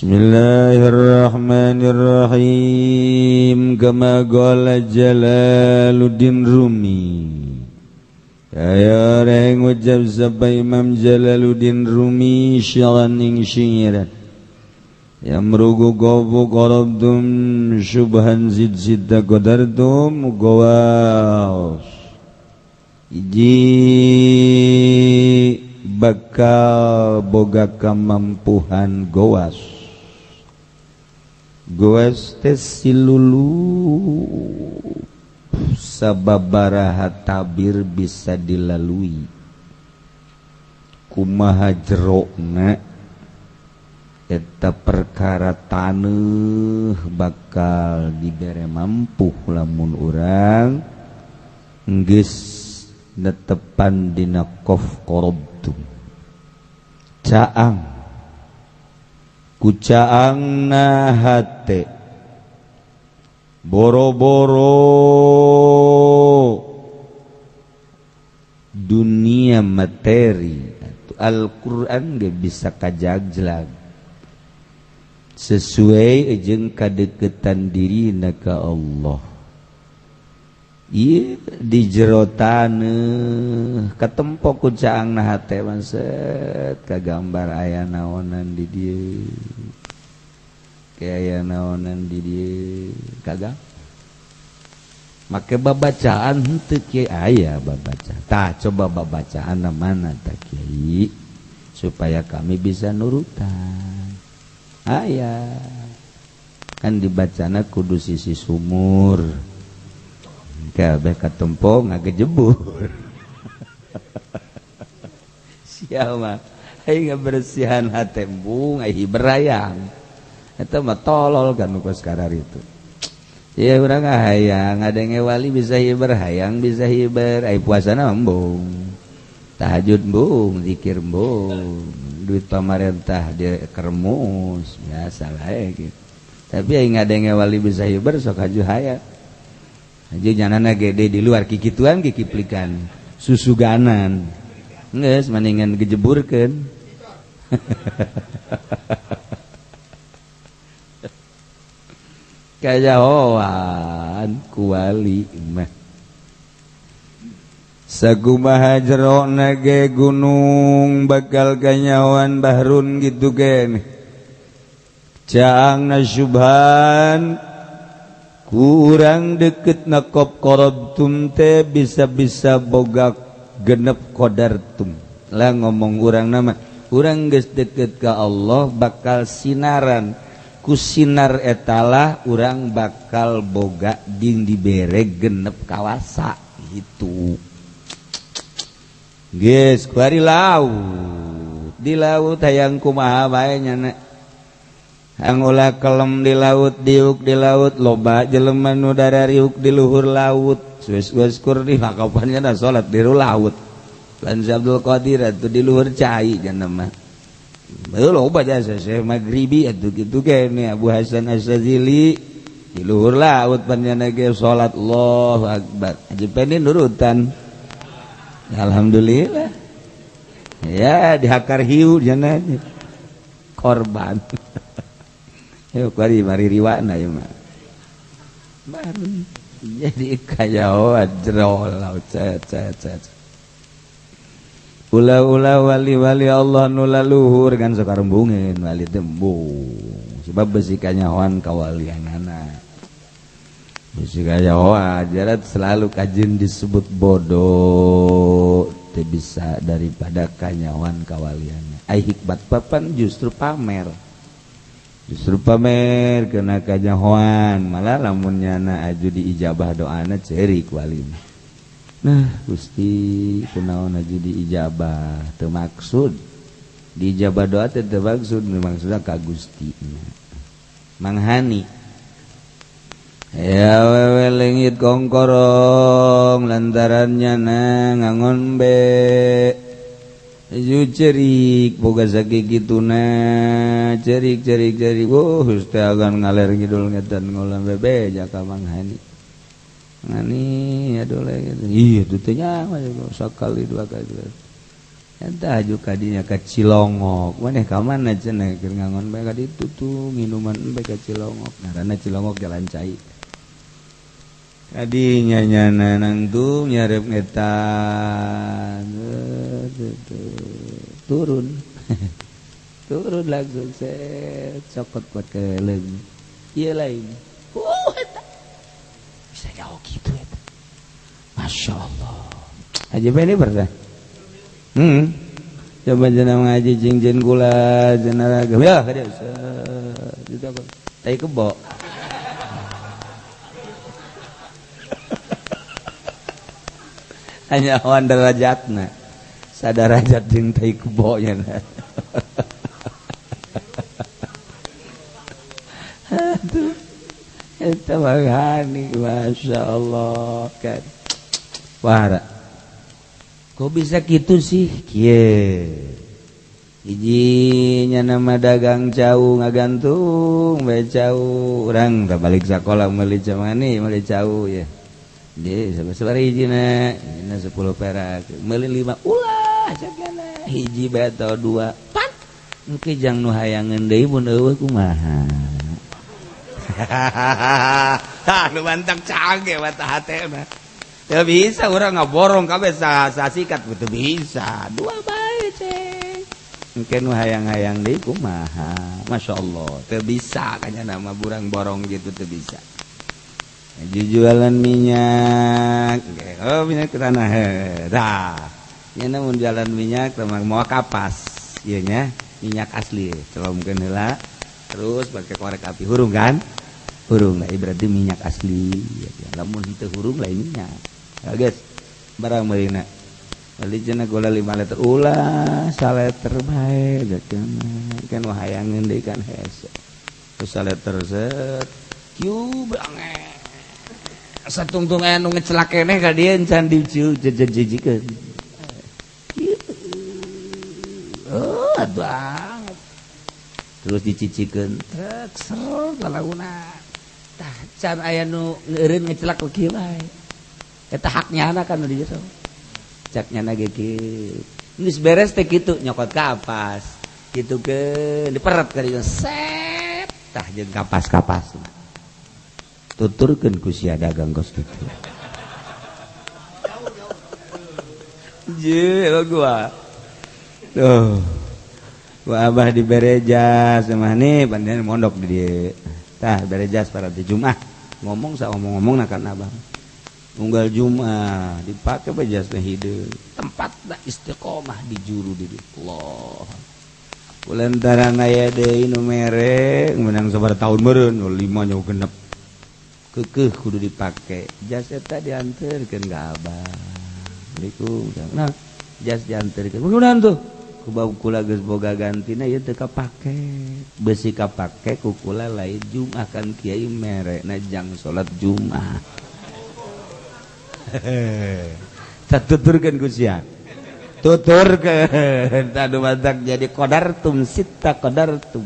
Bismillahirrahmanirrahim. Kama qala Jalaluddin Rumi. Kaya orang ngucap sapa Imam Jalaluddin Rumi syiran ing syiran. Yamrugu gobu qarabtum syubhan zid zidda qadartum gawas. Iji bakal boga kamampuhan gowas. Gowas teh silulu sababaraha tabir bisa dilalui. Kumaha jerokna eta perkara taneuh bakal dibere mampuh lamun urang geus netepan dina qof qarabtum. Caang ku caangna hate boro-boro dunia materi Al-Qur'an ge bisa kajagjlag sesuai jeung kadeketan dirina ka Allah. Ieu di jero taneuh katempo ku caangna hate manset kagambar aya naonan di dieu. Aya naonan di dieu kagak make babacaan henteu kiai aya babaca tah coba babacaan mana tah kiai supaya kami bisa nurutan aya kan dibacana kudu sisi sumur kabeh katempo ngagejebur sia mah aing ngabersihan hate embung ai berayang eta mah tolol kan nu sekarang itu. Ya urang hayang ngadenge wali bisa hiber, hayang bisa hiber, ai puasana embung. Tahajud embung, zikir embung, duit pamarentah dikermus, biasa lah gitu. Tapi ai ngadenge wali bisa hiber sok haju hayang. Haji nyanana gede di luar kikituan kikiplikan, susuganan. Geus mendingan gejeburkeun. Kajahoan kuali mah sakumaha jerona ge gunung bakal kanyahoan bahrun gitu gen caangna syubhan kurang deket na qaf qarabtum teh bisa-bisa boga genep qadartum lah ngomong urang nama urang geus deket ka Allah bakal sinaran ku sinar etalah urang bakal boga ding dibere genep kawasa gitu. Geus kuari laut di laut hayang kumaha bae nyana hayang ulah kelem di laut diuk di laut loba jelema nu darariuk di luhur laut geus kur di makapannya da salat di laut lan Abdul Qadir atuh di luhur cai cenah mah. Loba jasa Syekh Maghribi atuh kitu kene Abu Hasan Asy-Syadzili di luhur laut panjenengan ge salat Allahu akbar. Haji Penin nurutan. Alhamdulillah. Ya dihakar hiu cenah korban. Yo kuari mari riwana ieu mah. Baru jadi kayaoan jero laut cet cet cet. Ula-ula wali-wali Allah nu laluhur kan sok karembungin wali tembung sebab besi kanyahoan kawalianana besi kanyahoan jarat selalu kajin disebut bodoh teu bisa daripada kanyahoan kawalianna ai hikmat papan justru pamer kena kanyahoan malah lamun nyana aju diijabah doana ceurik wali. Nah Gusti kunaon aju diijabah teu maksud diijabah doa teh teu maksud maksudna ka Gusti manghani ya wewe leungit kongkorong lantaran nyana ngangon be ju cerik boga sakituna cerik cerik cerik oh teh agan ngaler ngidul ngetan ngolam bebe jaka manghani ngani aduh lagi iya itu teh nyawa sekali dua kali. Eta aju kadinya ka Cilongok. Maneh ka mana cenah keur ngangon bae ka ditu tuh minuman bae ka Cilongok. Ngaranna Cilongok jalan cai. Kadinya nyana nangtung nyarep ngetan. Turun. Turun langsung set cokot pake leung. Ieu lain. Eta. Bisa jauh gitu eta. Masya Allah. Haji ini pernah. Coba jenah ngaji jingjen gula jenah ragam ya kada itu apa tai kebo. Hanya awan derajatna sadarajat jeung tai kebo nya. Aduh eta bagani Masya Allah kan. Wah, kok bisa gitu sih? Kieu. Hiji nya nama dagang cau ngagantung bae cau. Urang tah balik sakola meuli camani meuli cau ya. Di sabar hijina, hijina 10 perak. Meuli 5 ulah cakana. Hiji bae atau 2. Pan. Engke jang nu hayangeun deui mun eueuh kumaha. Tah nu bantak cage mata hate mah. Teu bisa urang ngaborong kabeh sasikat teu bisa. Dua bae ceng. Engke nu hayang-hayang deui kumaha. Masya Allah, teu bisa kanya nama burang borong gitu teu bisa. Jualan minyak. Oh minyak ke tanah. Dah. Nya mun jualan minyak teh moal kapas ieu nya, minyak asli. Celomkeun heula terus pakai korek api hurung kan? Hurung lah berarti minyak asli. Lamun henteu hurung lain minyak. Ya guys, barang meulina. Meuli cenah gula 5 liter ulah saliter bae kan hayangeun deui kan hese. Terus saliter set kieu banget. Satungtung aya nu ngecelak keneh ka dieu can dicu jejejikeun. Oh, banget. Terus dicicikeun trek ser lalaguna. Tah can aya nu ngeureun ngecelak ku kieu bae. Eta haknya anak kan nu di jero. Caknya na ge kieu. Geus beres teh kitu nyokot kapas. Kitu ke diperet ka dieu set tah jeung kapas-kapas. Tuturkeun ku sia dagang kos kitu. Je gua. Tuh. Gua abah dibere jas mah nih pandean mondok di dieu. Tah bere jas para di Jumat. Ngomong sa omong-omongna kan abah. Unggal Jumat dipake bae jasna hideung. Tempatna istiqomah di juru di dieu. Allah. Kulantaran aya deui nu mere menang sabaraha tahun meureun 5 nya genep. Kekeh kudu dipake. Jas eta dianterkeun ka abah. Assalamualaikum. Nah, jas dianterkeun. Kunaon tuh? Kubab kula geus boga gantina ieu teu kapake. Besi kapake ku kula lain Jumat kan kiai merena jang salat Jumat. Tah tuturkeun ku sia. Tuturkeun tah nu badak jadi qadartum sitta qadartum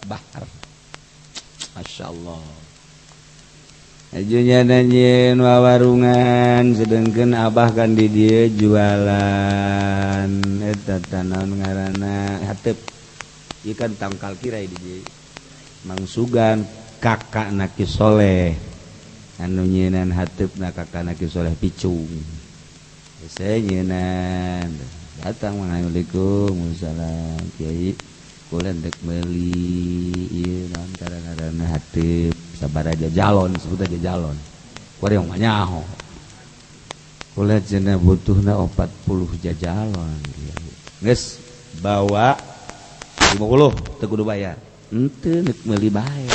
bahar. Masyaallah. Ajunya nanyin wawarungan sedengkeun abah kan di dieu jualan eta tanaon ngaranna hateup ieu kan tangkal kirai di dieu mangsugan kakakna Ki Soleh anu nyieunnan hateupna kakakna Ki Soleh picung hese nyieunnan datang Assalamualaikum waalaikumsalam kiai kula dek meuli ieu naon ngaranna hateup sabar aja jalon sebut aja jalon kuari yang manyaho kula cenah butuhna 40 jajalon geus bawa 50 teu kudu bayar henteu nek meuli bae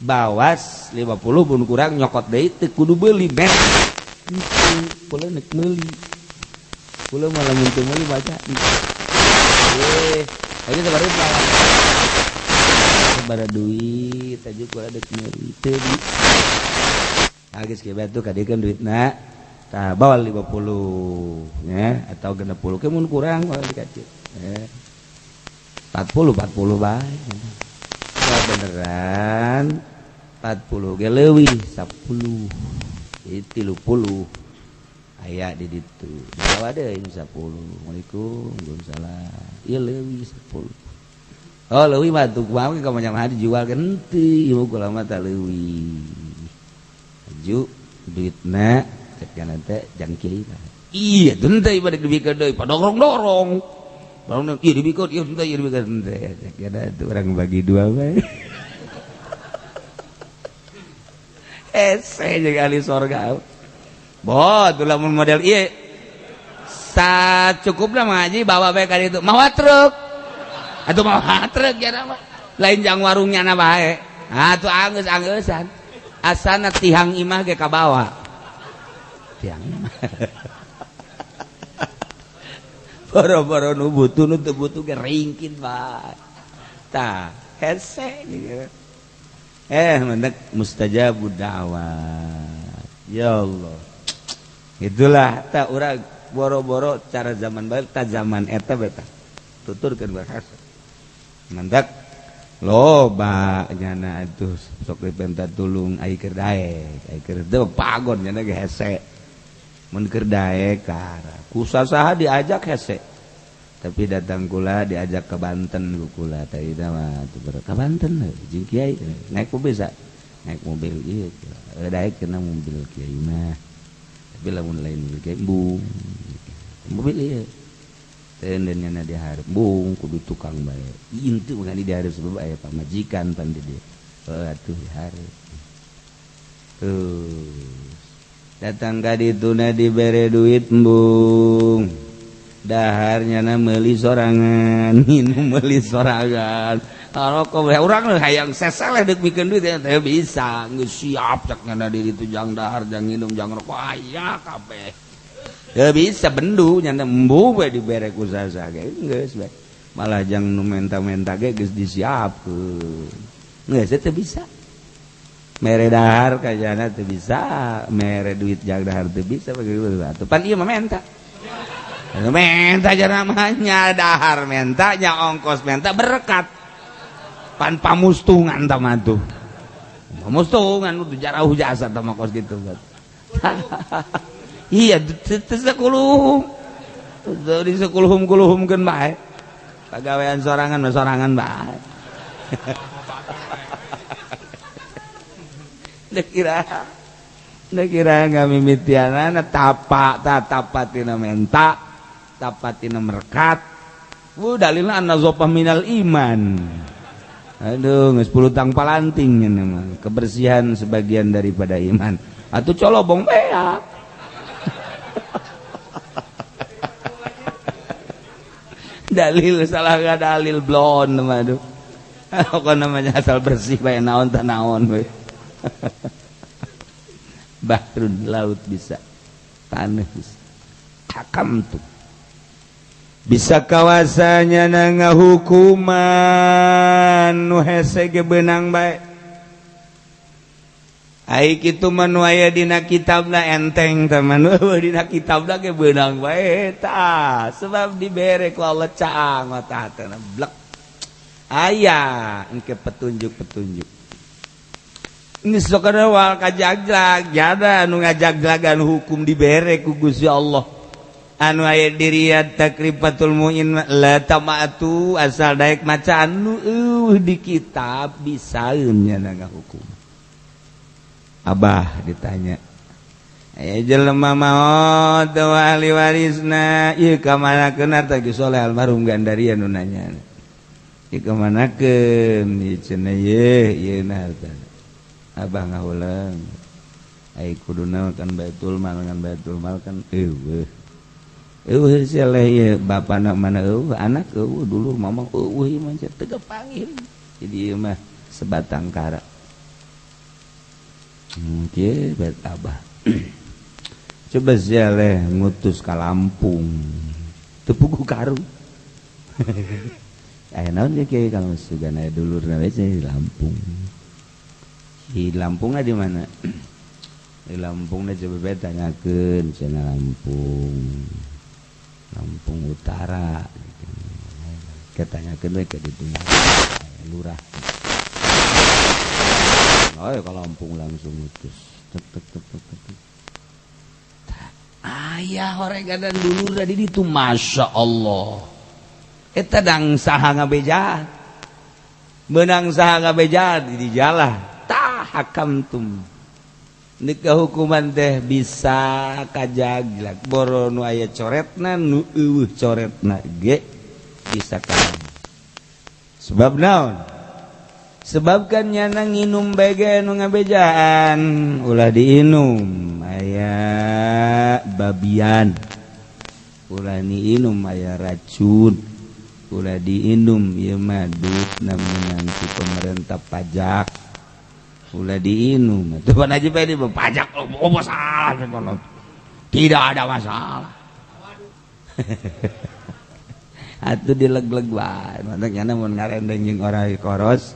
bawas 50 pun kurang nyokot deui teu kudu beuli bet henteu kula nek meuli kula mah lamun teu meuli baca eh aja sabar bara duit aja kula dek meuli teu di geus kieu batu kadiekeun duitna tah bawa 50 nya atau 60 ke mun kurang kalau dikacir 40 bae nah, beneran 40 ge leuwih 10 jadi 30 Aya di ditu. Dibawa deui 10. Assalamualaikum, waalaikumsalam. Ieu leuwih 10. Oh leuwih mah tuh kumaha ka macam dijual henteu ieu kula mah tah leuwih. Aju duitna cek kana teh jang kiai. Iya teu teh ieu dibikeun deui padorong-dorong. Dorong ieu dibikeun ieu teu ieu dibikeun teh. Cek kana teh urang bagi dua bae. Hese jeung ahli sorga. Boh, tuh lamun model ieu. Sacukupna mah haji bawa bae ka ditu. Mawa truk. Atuh mawa truk ya mah. Lain jang warungnya na bae. Ah tuh anggeus-anggeusan. Asana tihang imah ge kabawa. Tihang imah. Boro-boro nu butuh nu teu butuh ge ringkit bae. Tah, hese gitu. Mendak mustajabud da'wat. Ya Allah. Itulah tak urang boro-boro cara zaman balik ta zaman eta beta tuturkeun bahasa mantak loba nyana atuh sok dipenta tulung ai keur daek ai keur teu pagon nyana ge hese mun keur daek kara kusasaha diajak hese tapi datang kula diajak ke Banten ku kula tadi mah tuh ka Banten jeung kiai naik mobil sa naik mobil ieu daek kena mobil kiai mah tapi lamun lain mobil kiai bung mobil ieu teu nyana dihareup bung kudu tukang bae intu mah dihareup sebab aya pamajikan pan di dieu heuh atuh dihareup tuh datang ka dituna dibere duit embung dahar nyana meuli sorangan minum meuli sorangan rokok urang hayang seseleh deuk mikeun duit teh bisa geus siap cak nyana di ditu jang dahar jang minum jang rokok aya kabeh teu bisa bendu nyana embung we dibere ku saha ge geus we malah jang nu menta-menta ge geus disiapkeun geus teu bisa mere dahar ka jana teu bisa mere duit jang dahar teu bisa begitu atuh pan ieu mah menta menta namanya dahar menta nya ongkos menta berkat pan pamustungan tama tuh pamustungan udah jarauh jasa tama kos gitu iya sekuluhum di sekuluhum kuluhum kan bae pagawean sorangan mah sorangan bae dek kira ngamimitianana tapa tatapatina menta tapatina merkat dalilna an-nazafah minal iman. Aduh, geus 10 tang palanting nya mah. Kebersihan sebagian daripada iman. Atuh colobong beak. Dalil salah ga dalil blon mah aduh. Pokona namanya asal bersih bae naon tah naon we. Bahrun laut bisa, tanah bisa. Hakam tuh. Bisa kawasanya na ngahukuman nu hese ge beunang bae. Ai kitu mah nu aya dina kitabna enteng teh mah nu dina kitabna ge beunang bae tah sebab dibere ku Allah caang mata hatena blek. Aya engke petunjuk-petunjuk. Geus sok wal kajagjag jada nu ngajagjagan hukum dibere ku Gusti Allah. Anu aya diriat takrifatul muin la tamatu asal daek maca anu di kitab bisaeun nya hukum. Abah ditanya aya jelema maot ahli warisna ieu ka manakeun harta geus soleh almarhum Gandaria nu nanya. Ieu ka manakeun ieu cenah ye ieu na harta. Abah ngahuleung ai kuduna kan baitul mal kan eueuh. Eueuh seleh ieu bapana mana eueuh anak eueuh dulur mamang eueuh ieu mah teu kapanggih. Jadi ieu mah sebatang kara. Kieu bet abah. Coba seleh ngutus ka Lampung. Teu puguh karung. Aya naon ye kieu kalau sugan aya dulurna we di Lampung. Di Lampungna di mana? Di Lampungna coba bae tanyakeun cenah Lampung. Lampung Utara ketanyakeun we ka ditu lurah. Oh, ke Lampung langsung mutus. Tek tek tek tek tek. Aya horegan dulur di ditu Masya Allah. Eta dang saha ngabejaan. Menang saha ngabejaan di jalah. Tah hakamtum. Nika hukuman teh bisa kajaglak boro nu aya coretna nu eueuh coretna ge bisa kalah. Sebab naon? Sebab kan nyana nginum bae ge nu ngabejaan ulah diinum aya babian. Ulah diinum aya racun. Ulah diinum ieu mah duitna meunang ku pemerintah pajak. Ulah diinum. Tuh pan aja pede pajak oh masalah tidak ada masalah. Atuh dileg-leg wae. Mantak nyana mun ngarendeng jeung orang koros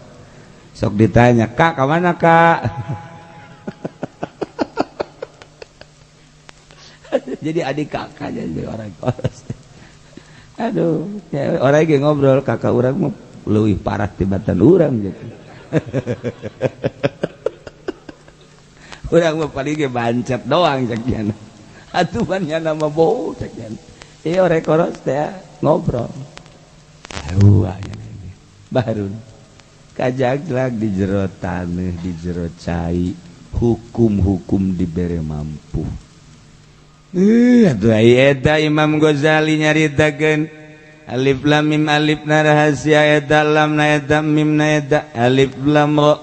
sok ditanya, "Kak, ka mana, Kak?" Jadi adik kakak jadi orang koros. Aduh, ya, orang ge ngobrol kakak urang mah leuwih parah tibatan urang gitu. Urang mah paling ge bancet doang cek nyana. Atuh pan nyana mah bau cek nyana. Ieu orek koros teh ngobrol. Aduh, barun kajaglag di jero taneuh, di jero cai, hukum-hukum dibere mampu. Atuh eta Imam Ghazali nyaritakeun alif lam mim alif na rahasia eta lam na eta mim na eta alif lam ra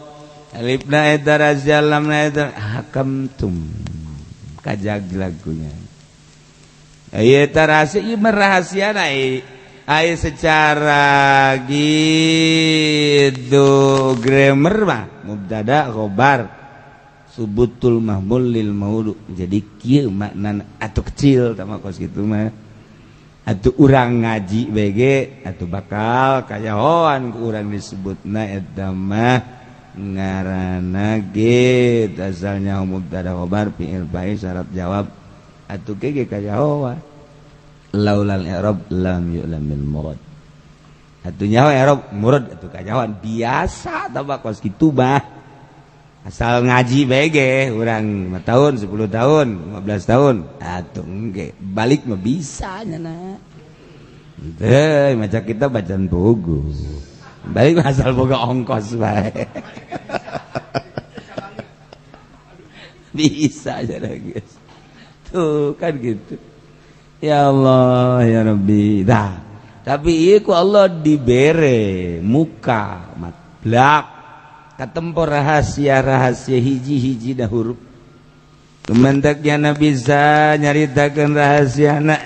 alif na eta rahasia lam na eta hakamtum kajaglag kunya. Eta rahasia ieu mah rahasiana ai secara gitu grammar mah mubtada khobar subutul mahmul lil maudu. Jadi kieu maknana atuh kecil tah mah kos kitu mah. Atuh urang ngaji bege atuh bakal kayahoan ku urang disebutna eta mah ngaranna ge asalnya mubtada khobar fi'il fa'il syarat jawab atuh ge kayahoan laulal i'rab lam yu'lamil murad. Atuh nyaho i'rab murad atuh kayahoan biasa tah kos kitu mah. Asal ngaji bege urang 5 tahun, 10 tahun, 15 tahun atuh engge balik mah bisa nyana. Teu maca kita bacaan buku. Balik mah asal boga ongkos bae. Bisa aja guys. Tuh kan gitu. Ya Allah ya Rabbi. Dah. Tapi ieu ku Allah dibere muka matblak katempor rahasia-rahasia hiji-hiji dah huruf. Kementaknya bisa nyaritakeun rahasiana.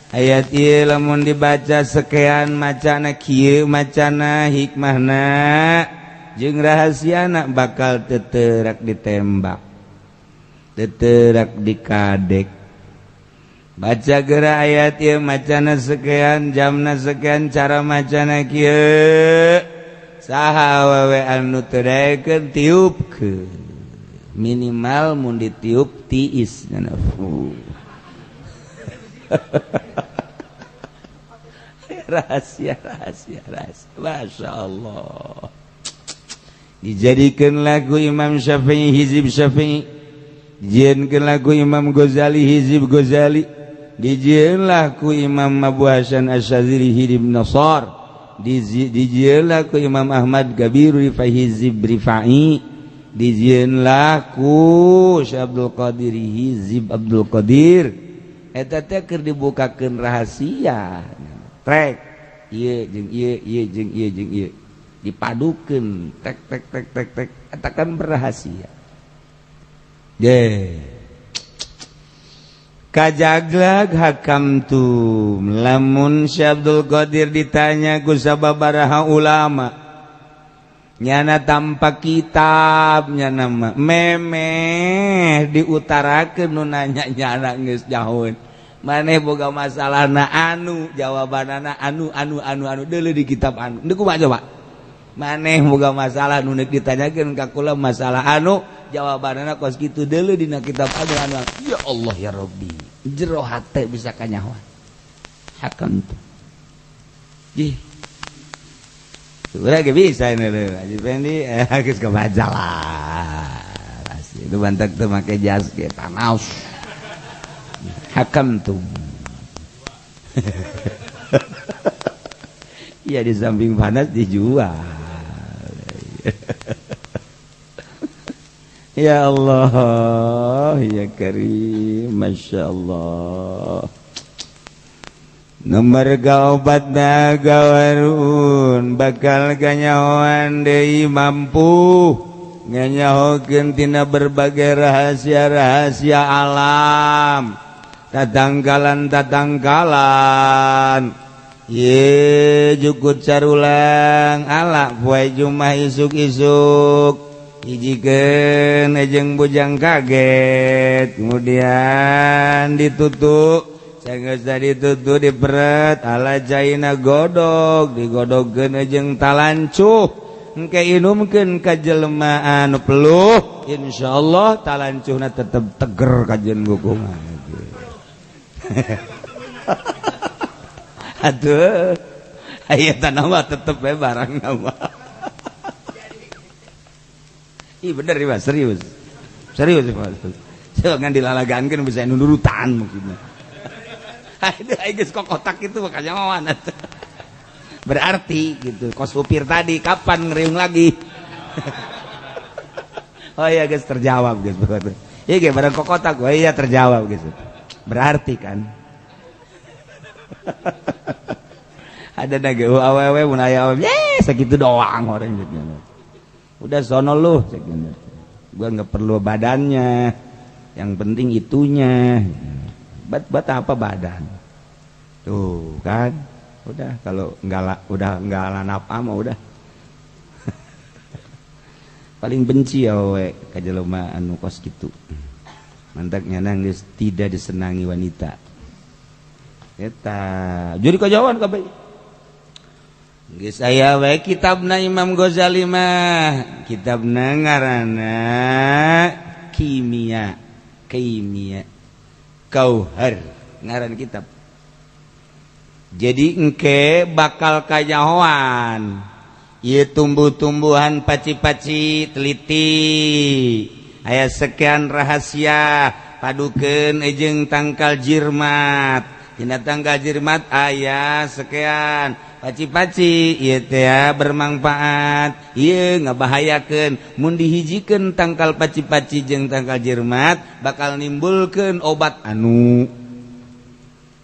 Ayat ieu lamun dibaca sekian macana kieu macana hikmahna jeung rahasiana bakal teterak ditembak. Teterak dikadek. Baca geura ayat ieu macana sekian jamna sekian cara macana kieu. Saha awewe anu teu daekeun tiupkeun minimal mun ditiup tiis nya. Rahasia rahasia rahasia Masya Allah. Dijadikeun lagu Imam Syafi'i hizib Syafi'i, dijieunkeun lagu Imam Ghazali hizib Ghazali, dijieun lagu Imam Abu Hasan Asy-Syadzili hizib Nasar, dijieunlah ku Imam Ahmad Kabir Rifai hizib Rifai, dijieunlah ku Syekh Abdul Qadir hizib Abdul Qadir. Eta teh keur dibukakeun rahasia. Trek ieu jeung ieu, ieu jeung ieu jeung ieu dipadukeun tek tek tek tek tek eta kan berrahasia. Ye. Kajaglag hakamtum lamun Syekh Abdul Qadir ditanya ku sababaraha ulama nyana tanpa kitab nyana mah memeh diutarakeun nu nanya nyana geus jauh maneh boga masalahna anu jawabanana anu anu anu anu deuleu di kitab anu deuk kumaha coba maneh boga masalah nu neuk ditanyakeun ka kula masalah anu jawabanana kos kitu deuleu dina kitab anu anu. Ya Allah ya Rabbi, jero hate bisa kanyahoan hakam tuh. Jih. Udah bisa ini lho, Haji Fendi geus kebaca lah. Itu bantak teu make jas ge tanaus. Hakam tuh. Iya di samping panas dijual. Ya Allah, ya Karim, Masya Allah. Nomor obat gawarun bakal kanyahoan deui mampu nganyahokeun tina berbagai rahasia-rahasia alam, tatangkalan-tatangkalan. Ye jukut carulang ala poe Jumat isuk-isuk hijikeun jeung bujang kaget, kemudian ditutup. Sanggeus ditutup diperet ala caina godog, digodogkeun jeung talancuh, engke inumkeun ka jelema anu peluh, insyaallah talancuhna tetep teger kajen hukuman. Aduh, aya tanah mah tetep we barang nama. Ih bener nih Mas, serius. Serius Mas. Jangan dilalagankeun bisa nurutan maksudnya. Aduh, aing geus kok kotak itu makanya mah berarti gitu. Kos supir tadi kapan ngeriung lagi? Oh iya guys, terjawab guys. Iya ge barang kok kotak, oh iya terjawab guys. Berarti kan. Ada naga awewe mun aya awewe segitu doang orang gitu. Udah sono lu segitu. Gua nggak perlu badannya, yang penting itunya. Buat apa badan? Tuh kan. Udah kalau enggak udah enggak lanap ama udah. Paling benci awewe ka jelema anu kos kitu. Mantaknya nangis tidak disenangi wanita. Eta jadi kajauhan kabeh. Geus aya we kitabna Imam Ghazali mah, kitabna ngaranna Kimia, Kimia Kauhar ngaran kitab. Jadi engke bakal kanyahoan ieu tumbuh-tumbuhan paci-paci teliti. Aya sekian rahasia padukeun jeung tangkal jirmat. Dina tangkal jirmat aya sekian paci-paci ieu teh bermanfaat, ieu ngabahayakeun. Mun dihijikeun tangkal paci-paci jeung tangkal jirmat bakal nimbulkeun obat anu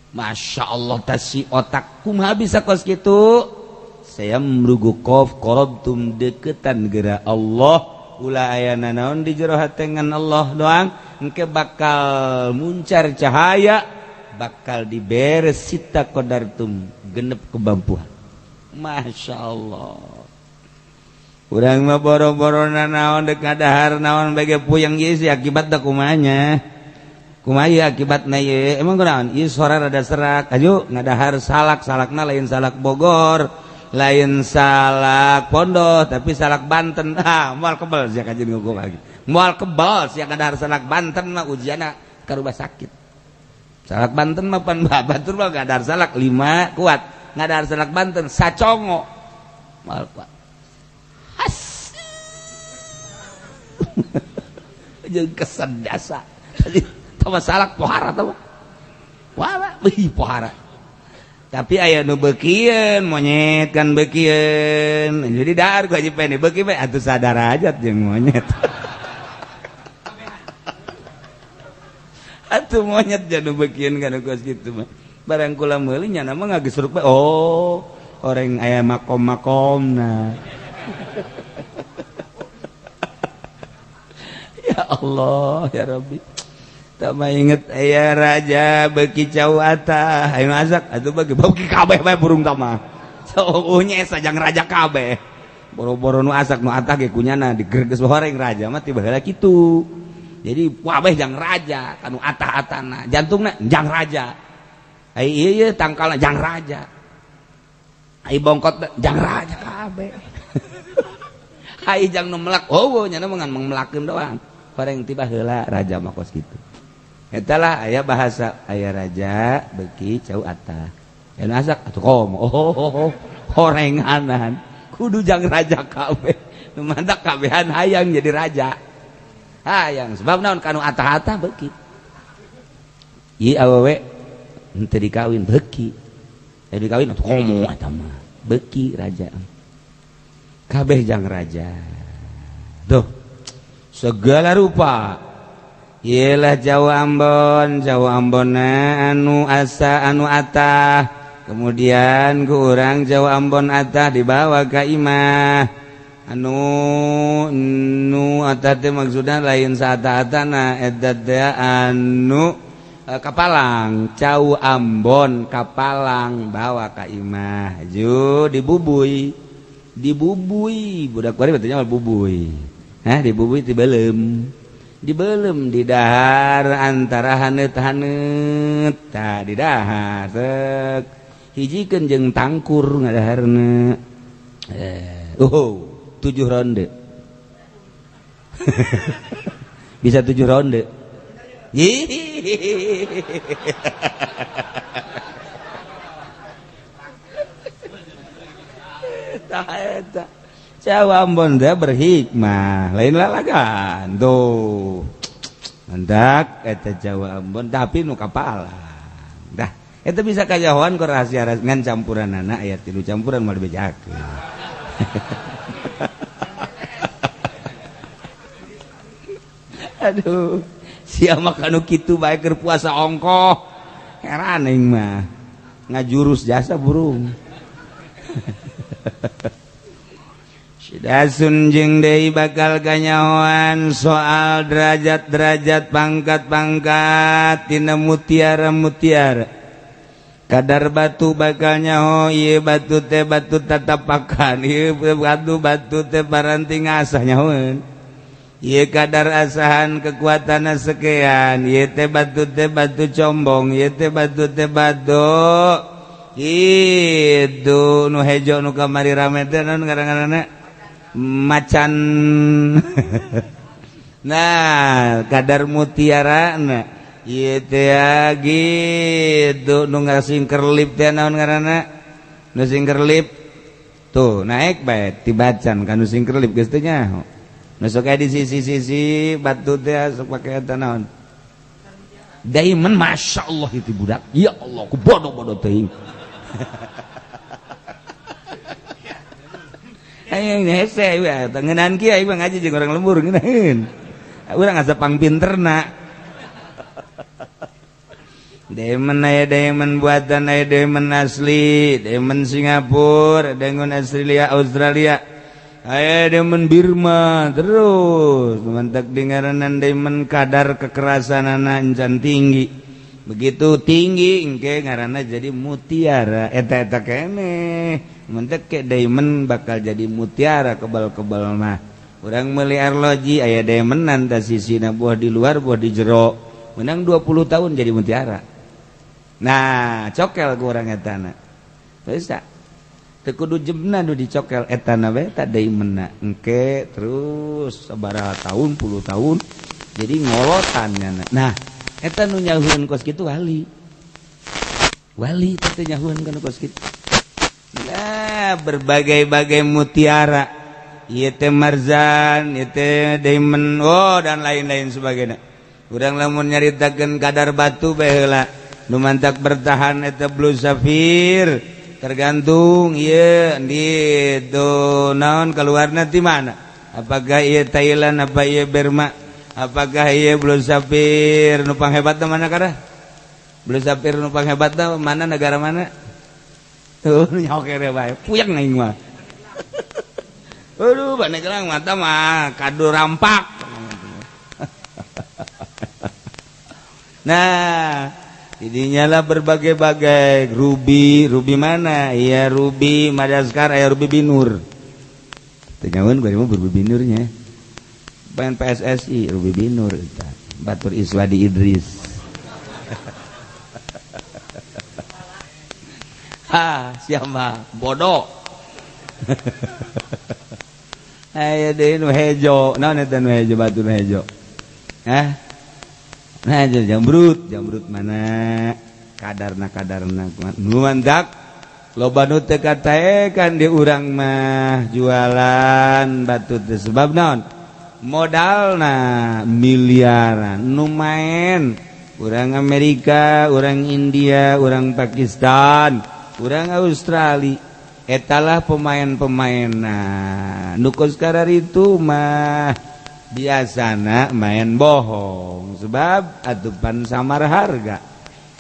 Masya Allah tasi otak kumaha bisa kos kitu. Saya mrugu qof qarabtum deketan geura Allah ulah aya nanaon di jero hatengan Allah doang engke bakal muncar cahaya bakal diberes sita qadartum genep kebampuhan. Masya Allah urang mah boro-boro nanaon dek ngadahar naon bege puyeng ieu sih akibatna kumanya kumaha akibatna ieu emang kunaon ieu sora rada serak aju ngadahar salak salakna lain salak Bogor lain salak Pondok tapi salak Banten. Ah moal kebel sia kajeun ngukum lagi moal kebel sia ngadahar salak Banten mah ujianna karubah sakit. Salak Banten mah pan batur mah ngadahar salak 5 kuat ngadahar salak Banten sacongo moal kuat. Has jeung kesedasa tama salak pohara tama wah wih pohara. Tapi aya nu beukieun monyet kan beukieun jadi dahar ku haji pene beuki bae atuh sadar aja jeung monyet. Atuh monyet janu beukieun kana kos kitu mah barang kula meuli nya mah ngagesruk bae oh orang aya makom-makomna. Ya Allah ya Rabbi. Tama inget aya raja beuki cau atah ayo azak atuh bagi beuki kabeh bae burung tama. Sauuhnya sajang raja kabeh. Boro-boro nu asak nu atah ge kunyana digerges horeng raja mah tiba heula kitu. Jadi wabeh jang raja kanu atah-atana jantungna jang raja. Ai ieu ieu tangkalna jang raja. Ai bongkot jang raja kabeh. Ai jang nu melak eueuh nya mah ngan melakeun doang. Horeng tiba heula raja mah kos kitu. Etalah aya bahasa aya raja beuki cau atah. Anu asak atuh komo oh horenganan kudu jang raja kabeh. Nu mantak kabehan hayang jadi raja. Hayang sebab naon kanu atah-atah beuki. Ieu awewe henteu dikawin beuki. Eh dikawin atuh komo eta mah. Beuki raja. Kabeh jang raja. Tuh. Segala rupa. Iyalah Jawa Ambon, Jawa Ambonna anu asa anu atah. Kemudian ku urang Jawa Ambon atah dibawa ka imah. Anu nu atah teh maksudna lain saata-atana eta teh anu kapalang, Cau Ambon kapalang bawa ka imah. Ju dibubui. Dibubui budak kuari betulnya mah bubui. Hah dibubui ti beuleum. Dibelum di dahar antara haneut-haneut tah di dahar rek hijikeun jeung tangkur ngadaharna oh 7 ronde bisa 7 ronde. Tah eta Jawa Ambon teh berhikmah, lain lalagan tuh. Mandak eta Jawa Ambon tapi nu kapalang. Dah, eta bisa kajahoan ku rahasia ngan campuranana aya 3 campuran moal dibejakeun. Aduh, sia mah kanu kitu bae keur puasa ongkoh. Heran aing mah. Ngajurus jasa burung. Dasun jeung deui bakal kanyahoan soal derajat-derajat pangkat-pangkat tina mutiara-mutiara. Kadar batu bakal nyaho ieu batu teh batu tatapakan, ieu batu teh paranti ngasah nyahoeun. Ieu kadar asahan kekuatanna sekian, ieu teh batu combong, ieu teh batu itu nu hejo nu kamari rame teh naon ngaran-ngaranna? Macan. Nah kadar mutiara nah ieu teh gitu nu ngasingkerlip teh naon ngaranna nu singkerlip tuh naik bae tibacan ka nu singkerlip geus teh nyaho nu sok aya di sisi-sisi batu teh sok pake eta naon diamond. Masyaallah itu budak, ya Allah ku bodoh-bodoh teuing. Aing hese we ngeunaan kieu aing mah ngaji jeung urang lembur ngeunaheun. Urang asa pangpinterna. Diamond aya diamond buatan aya diamond asli, diamond Singapura, diamond Australia, Australia. Aya diamond Birma terus mantak dingaranan diamond kadar kekerasanana encan tinggi. Begitu tinggi engke ngaranna jadi mutiara eta-eta keneh. Mentek ke diamond bakal jadi mutiara kebal-kebal mah. Urang meuli arloji aya diamondan ta sisina buah di luar buah di jero. Menang 20 tahun jadi mutiara. Nah, cokel ku urang etana. Bisa. Teu kudu jemna nu dicokel etana we ta diamondna. Engke terus sabaraha tahun, puluh tahun jadi ngolotan nyana. Nah, eta nu nyahueun kos kitu wali. Wali teh nyahueun kana kos kitu. Nah, berbagai-bagai mutiara, ieu teh marzan, ieu teh diamond, oh dan lain-lain sebagainya. Urang lamun nyaritakeun kadar batu bae heula, nu mantak bertahan eta blue sapphire, tergantung ieu di itu naon keluarna ti mana? Apakah ieu Thailand, apa ieu Burma, apakah ieu blue sapphire nu panghebatna mana kada? Blue sapphire nu panghebatna mana negara mana? Tuh nyokere bae, puyeng aing mah. Aduh, banegerang mata mah kado rampak. Nah, jadinya lah berbagai-bagai ruby, ruby mana? Iya ruby Madagaskar, aya ruby Binur. Teu nyaun bari mah ruby Binurnya. Pengen PSSI ruby Binur eta. Batur Iswadi Idris. Ha, siapa? Bodoh. Aya deui nu hejo. Naon eta nu hejo batu nu hejo? Hah? Nah, jamrut, jamrut mana? Kadarna nu mandak loba nu teu kataekan di urang mah jualan batu teh sebab naon? Modalna miliaran nu maen Urang Amerika, urang India, urang Pakistan, urang Australia, etalah pemain-pemain. Nah, nu kos itu mah biasana main bohong, sebab atupan samar harga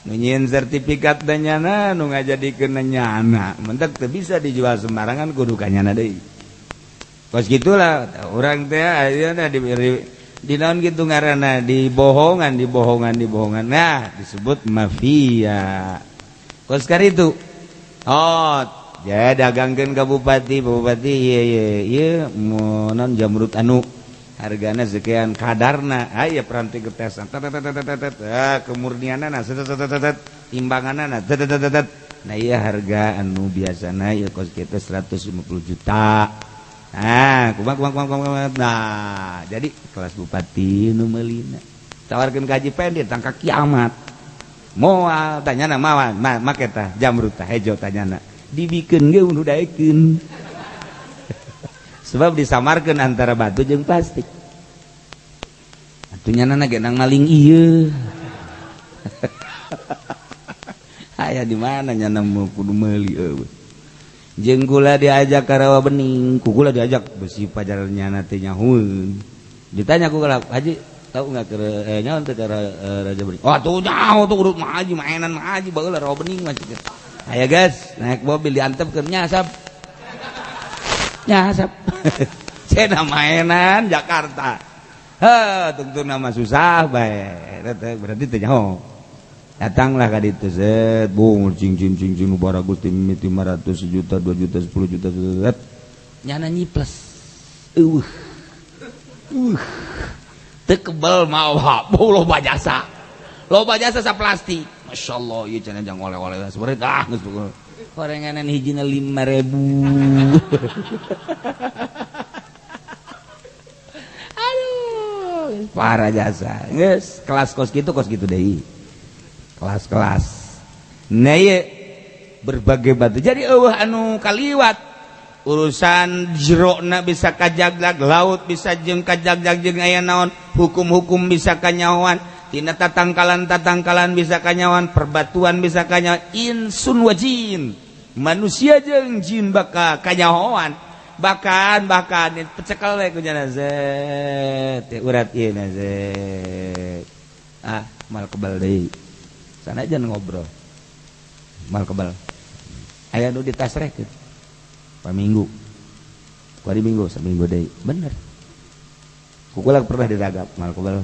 nyieun sertifikat dan nyana nu ngajadikeun nyana mentek teu bisa dijual sembarangan, kudu ka nyana deui. Kos gitulah urang teh ayeuna di naon gitu ngaranna, dibohongan, dibohongan, dibohongan. Nah, disebut mafia kos itu. Oh ya, dagangkeun ka bupati, bupati iya iya iya mau non jamrut anu hargana sekian, kadarna aya peranti getesan, ah, kemurnianana, timbanganana. Nah, iya, harga anu biasana ya kos kita 150 juta. Nah, kumaha, kumaha, kumaha, kumaha? Nah, jadi kelas bupati nu meulina tawarkeun ka Haji Pendi tangka kiamat moal tanyana mawa ma make tah jamrut tah hejo tanyana dibikeun ge nu daekeun, sebab disamarkeun antara batu jeung plastik. Atuh nyana ge nang maling ieu aya di mana nyana mau kudu meuli eueuh. Jeung kula diajak ka Rawa Bening, ku kula diajak besi pajaran nyana teh nyahueun. Ditanya ku kula, "Haji, tahu nggak ke nyaho teh ke Raja Bening?" "Oh, tuh nyaho tuh urut mah haji, mainan mah haji baheula Rawa Bening mah." Aya gas, naik mobil diantepkeun, nyasap. Nyasap. Cenah mainan Jakarta. Heh, tungtung nama susah bae. Berarti teh nyaho. Datanglah ka ditu, set bung cing cing cing cing baragus ti 500 juta, 2 juta, 10 juta, set. Nyana nyiples. Eueuh. Uh. Teu kebel mawa, loba jasa. Loba jasa sa plastik. Masya Allah, ieu cenah jang oleh-oleh. Sebenarnya ah geus gorenganan hijina 5.000. Aduh, parah jasa. Geus, kelas kos kitu deui. Kelas-kelas. Nah, ieu berbagai batu. Jadi eueuh anu kaliwat urusan jerokna bisa kajaglag, laut bisa jeung kajaglag jeung aya naon, hukum-hukum bisa kanyahoan, tina tatangkalan-tatangkalan bisa kanyahoan, perbatuan bisa kanyahoan, insun wajin, manusia jeung jin bakal kanyahoan, bahkan bahkan pecekel we ku nyana zet urat ieu na zet. Ah, mal kebal deui. Sanajan ngobrol. Mal kebal. Aya nu ditasrehkeun. Paminggu. Kuari minggu, saminggu deui. Bener. Kukulak pernah diragap mal kebal.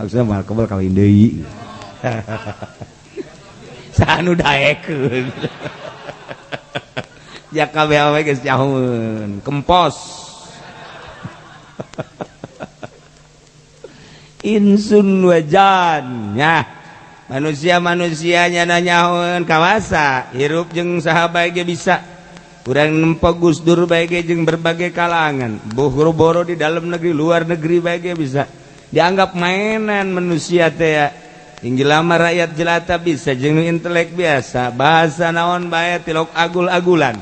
Maksudnya mal kebal kawin deui. Sanu daekeun. Ya kabeh awe geus nyahoeun, kempos. Insun wajan nya. Manusia-manusianya nanyahoeun kawasa, hirup jeung saha bae ge bisa. Urang nempo Gus Dur bae ge jeung berbagai kalangan, boro-boro di dalam negeri, luar negeri bae ge bisa. Dianggap mainan manusia teh ya. Tinggi lama rakyat jelata bisa jeung intelek biasa, bahasa naon bae tilok agul-agulan.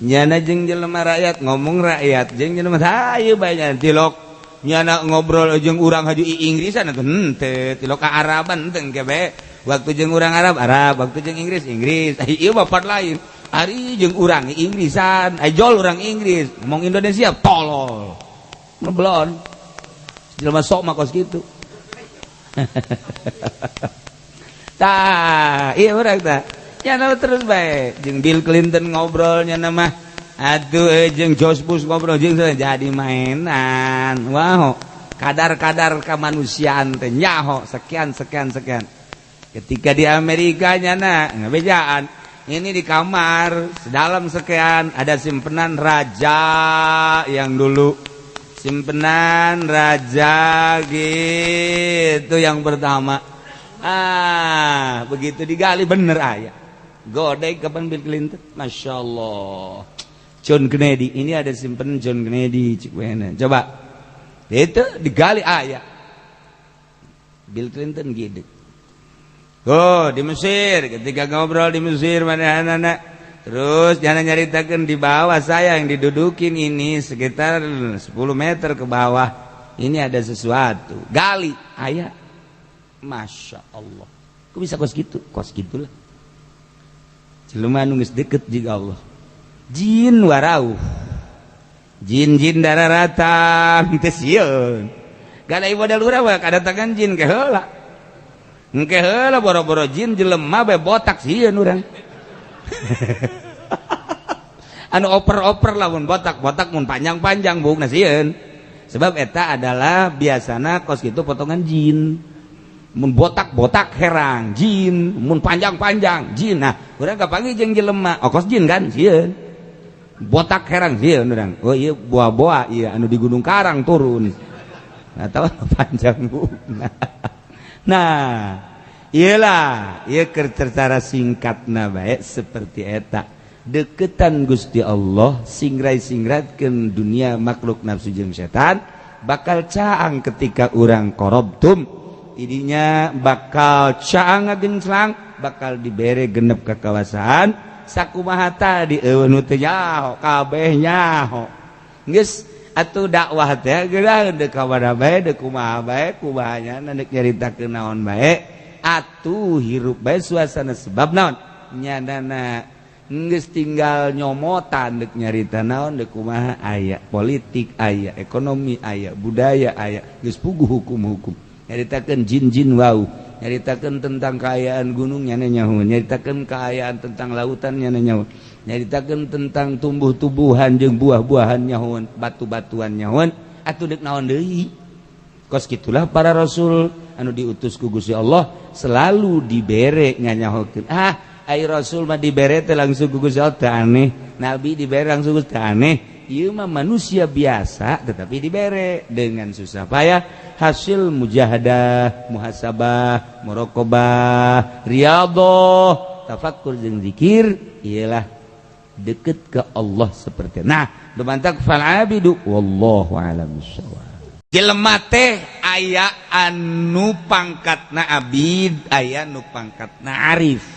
Nyana jeung jelema rakyat ngomong rakyat, jeung jelema hayu bae nya tilok nyana ngobrol jeung urang haju Inggrisan atuh henteu, tilok ka Araban teu engke bae. Waktu jeung urang Arab Arab, waktu jeung Inggris Inggris. Ieu bapak lain. Ari jeung urang Inggrisan, ajol urang Inggris, ngomong Indonesia tolol. Ngeblon. Jelema sok mah kos kitu. Tah, ieu urang tah. Nyana terus bae jeung Bill Clinton ngobrol nyana mah. Aduh, jeung George Bush ngobrol jeung jadi mainan. Wow, kadar-kadar kemanusiaan teh nyaho sekian sekian sekian. Ketika di Amerika nyana ngabejaan, ini di kamar sedalam sekian ada simpenan raja yang dulu. Simpenan raja gitu yang pertama. Ah, begitu digali bener aya. Godek kapan Bill Clinton? Masya Allah. John Kennedy, ini ada simpen John Kennedy, cik wena. Coba itu digali aya. Bill Clinton gitu. Oh, di Mesir, ketika ngobrol di Mesir mana anak-anak, terus jangan nyaritakan di bawah saya yang didudukin ini sekitar 10 meter ke bawah. Ini ada sesuatu. Gali aya. Masya Allah. Kok bisa kos gitu? Kos gitulah. Jelema nu geus deket jeung Allah. Jin warauh. Jin-jin dararatang teu sieun. Gada modal urang mah kadatangan jin ke heula. Engke heula boro-boro jin jelema bae botak sieun urang. Anu oper-oper lamun botak-botak mun panjang-panjang buukna sieun. Sebab eta adalah biasana kos kitu potongan jin. Mun botak-botak herang jin, mun panjang-panjang jin. Nah, urang kapanggih jeung jelema, oh kos jin kan sieun. Botak herang sieun urang. Oh ieu boa-boa ieu anu di Gunung Karang turun. Nah, tahu panjang buukna. Nah, iyalah, ieu keur secara singkatna bae seperti eta. Deketan Gusti Allah singrai-singratkeun dunia makhluk nafsu jeung setan bakal caang ketika urang korobtum idinya bakal caang ngagenclang bakal dibere genep kekawasaan sakumaha tadi eueuh nu teu nyaho kabeh nyaho geus atuh dakwah teh geura deuk ka mana bae deuk kumaha bae kumaha nya deuk nyaritakeun naon bae atuh hirup bae suasana sebab naon nyanana geus tinggal nyomotan deuk nyarita naon deuk kumaha aya politik aya ekonomi aya budaya aya geus puguh hukum-hukum nyaritakeun jin-jin wau nyaritakeun tentang kaayaan gunung nyana nyaho nyaritakeun kaayaan tentang lautan nyana nyaho nyaritakeun tentang tumbuh-tumbuhan jeung buah-buahan nyahoan batu-batuan nyahoan atuh deuk naon deui kos kitulah para rasul anu diutus ku Gusti Allah selalu dibere nyanyahokeun ah ai rasul mah dibere teh langsung ku Gusti Allah teu aneh nabi dibere langsung teu aneh ieu mah manusia biasa tetapi dibere dengan susah payah hasil mujahadah muhasabah muraqabah riyadhah tafakkur jeung zikir ialah deket ke Allah seperti nah dumantak fal abidu wallahu alam bissawab. Jelema teh aya anu pangkatna abid aya nu pangkatna arif.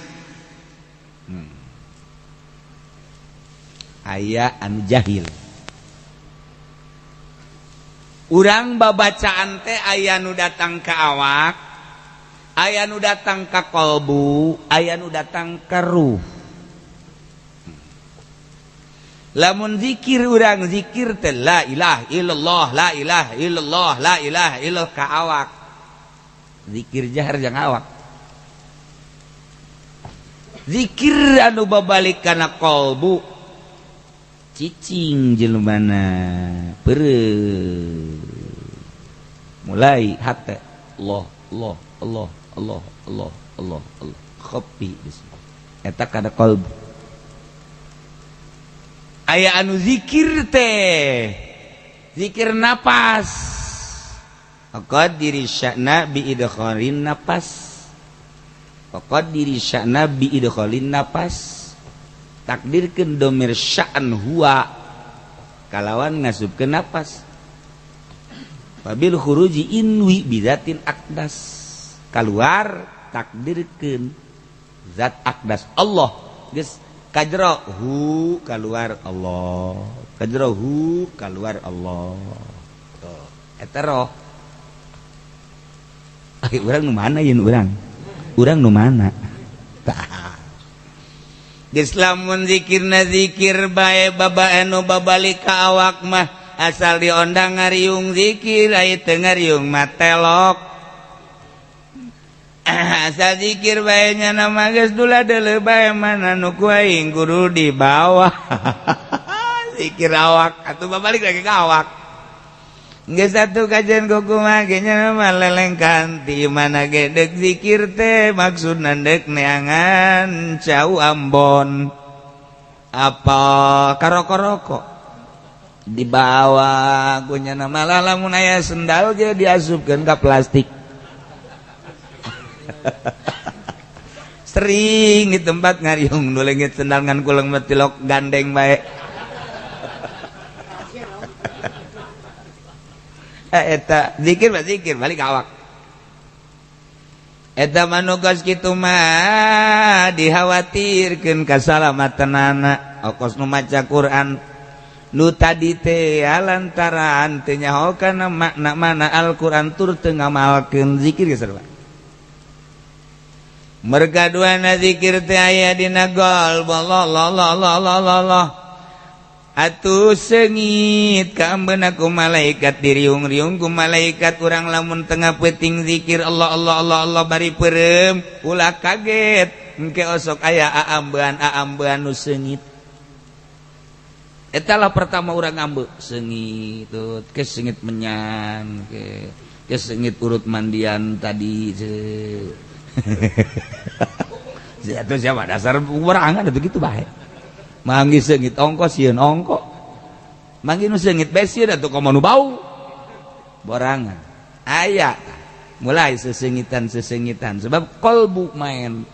Aya anu jahil. Urang babacaan teh aya nu datang ka awak, aya nu datang ka kolbu, aya nu datang ka ruh. Lamun zikir urang zikir teh la ilaha illallah la ilaha illallah la ilaha illallah ka awak. Zikir jahar jang awak. Zikir anu babalik kana kolbu cicing jelmana peureum mulai hate Allah Allah Allah Allah Allah Allah Allah kopi eta kana kolbu. Aya anu zikir teh zikir napas qadiri sya'na bi idkhalin napas qadiri sya'na bi idkhalin napas takdirkeun domir sya'an huwa kalawan ngasupkeun napas wabil khuruji inwi bizatin akdas keluar takdirkeun zat akdas Allah geus kajro hu keluar Allah kajro hu keluar Allah tuh eta roh. Ai urang nu mana yeun urang nu mana tah. Geus lamun zikirna zikir bae baba anu babalik ka awak mah asal diondang ngariung zikir ai teu ngariung mah telok. Asal zikir bae nya nama geus dula deuleu bae mana nu ku aing kudu dibawa. Zikir awak atuh babalik lagi ka awak. Geus satu kajian kumaha ge nya mah lelengkan ti mana ge deuk zikir teh maksudna deuk neangan cau Ambon apa karoko-roko dibawa ku nya malah lamun aya sendal ge diasupkeun ka plastik. Sering di tempat ngariung nu leungit sendal ngan kuleng mah tilok gandeng bae. Eta zikir mah zikir balik awak. Eta manugas kitu mah dikhawatirkeun kasalamatanana. Okos nu maca Quran Nu tadi teh lantaran teu nyaho kana makna mana Al-Qur'an tur teu ngamalkeun zikir geus sarua. Merga duana zikir teh aya dina qalb Allah Allah Allah Allah Allah. Atuh sengit kaambeuna ku malaikat diriung-riung ku malaikat urang lamun tengah peuting zikir Allah Allah Allah Allah bari peureum ulah kaget engke osok aya aambean-aambean nu seungit. Etalah pertama urang ngambek seungit tuh ke seungit menyan ke seungit urut mandian tadi. Atuh siapa dasar berangan atuh kitu bae. Manggi seungit ongko sieun ongko. Manggi nu seungit bae sieun atuh komo nu bau. Borangan. Aya mulai sesengitan-sesengitan sebab kolbu main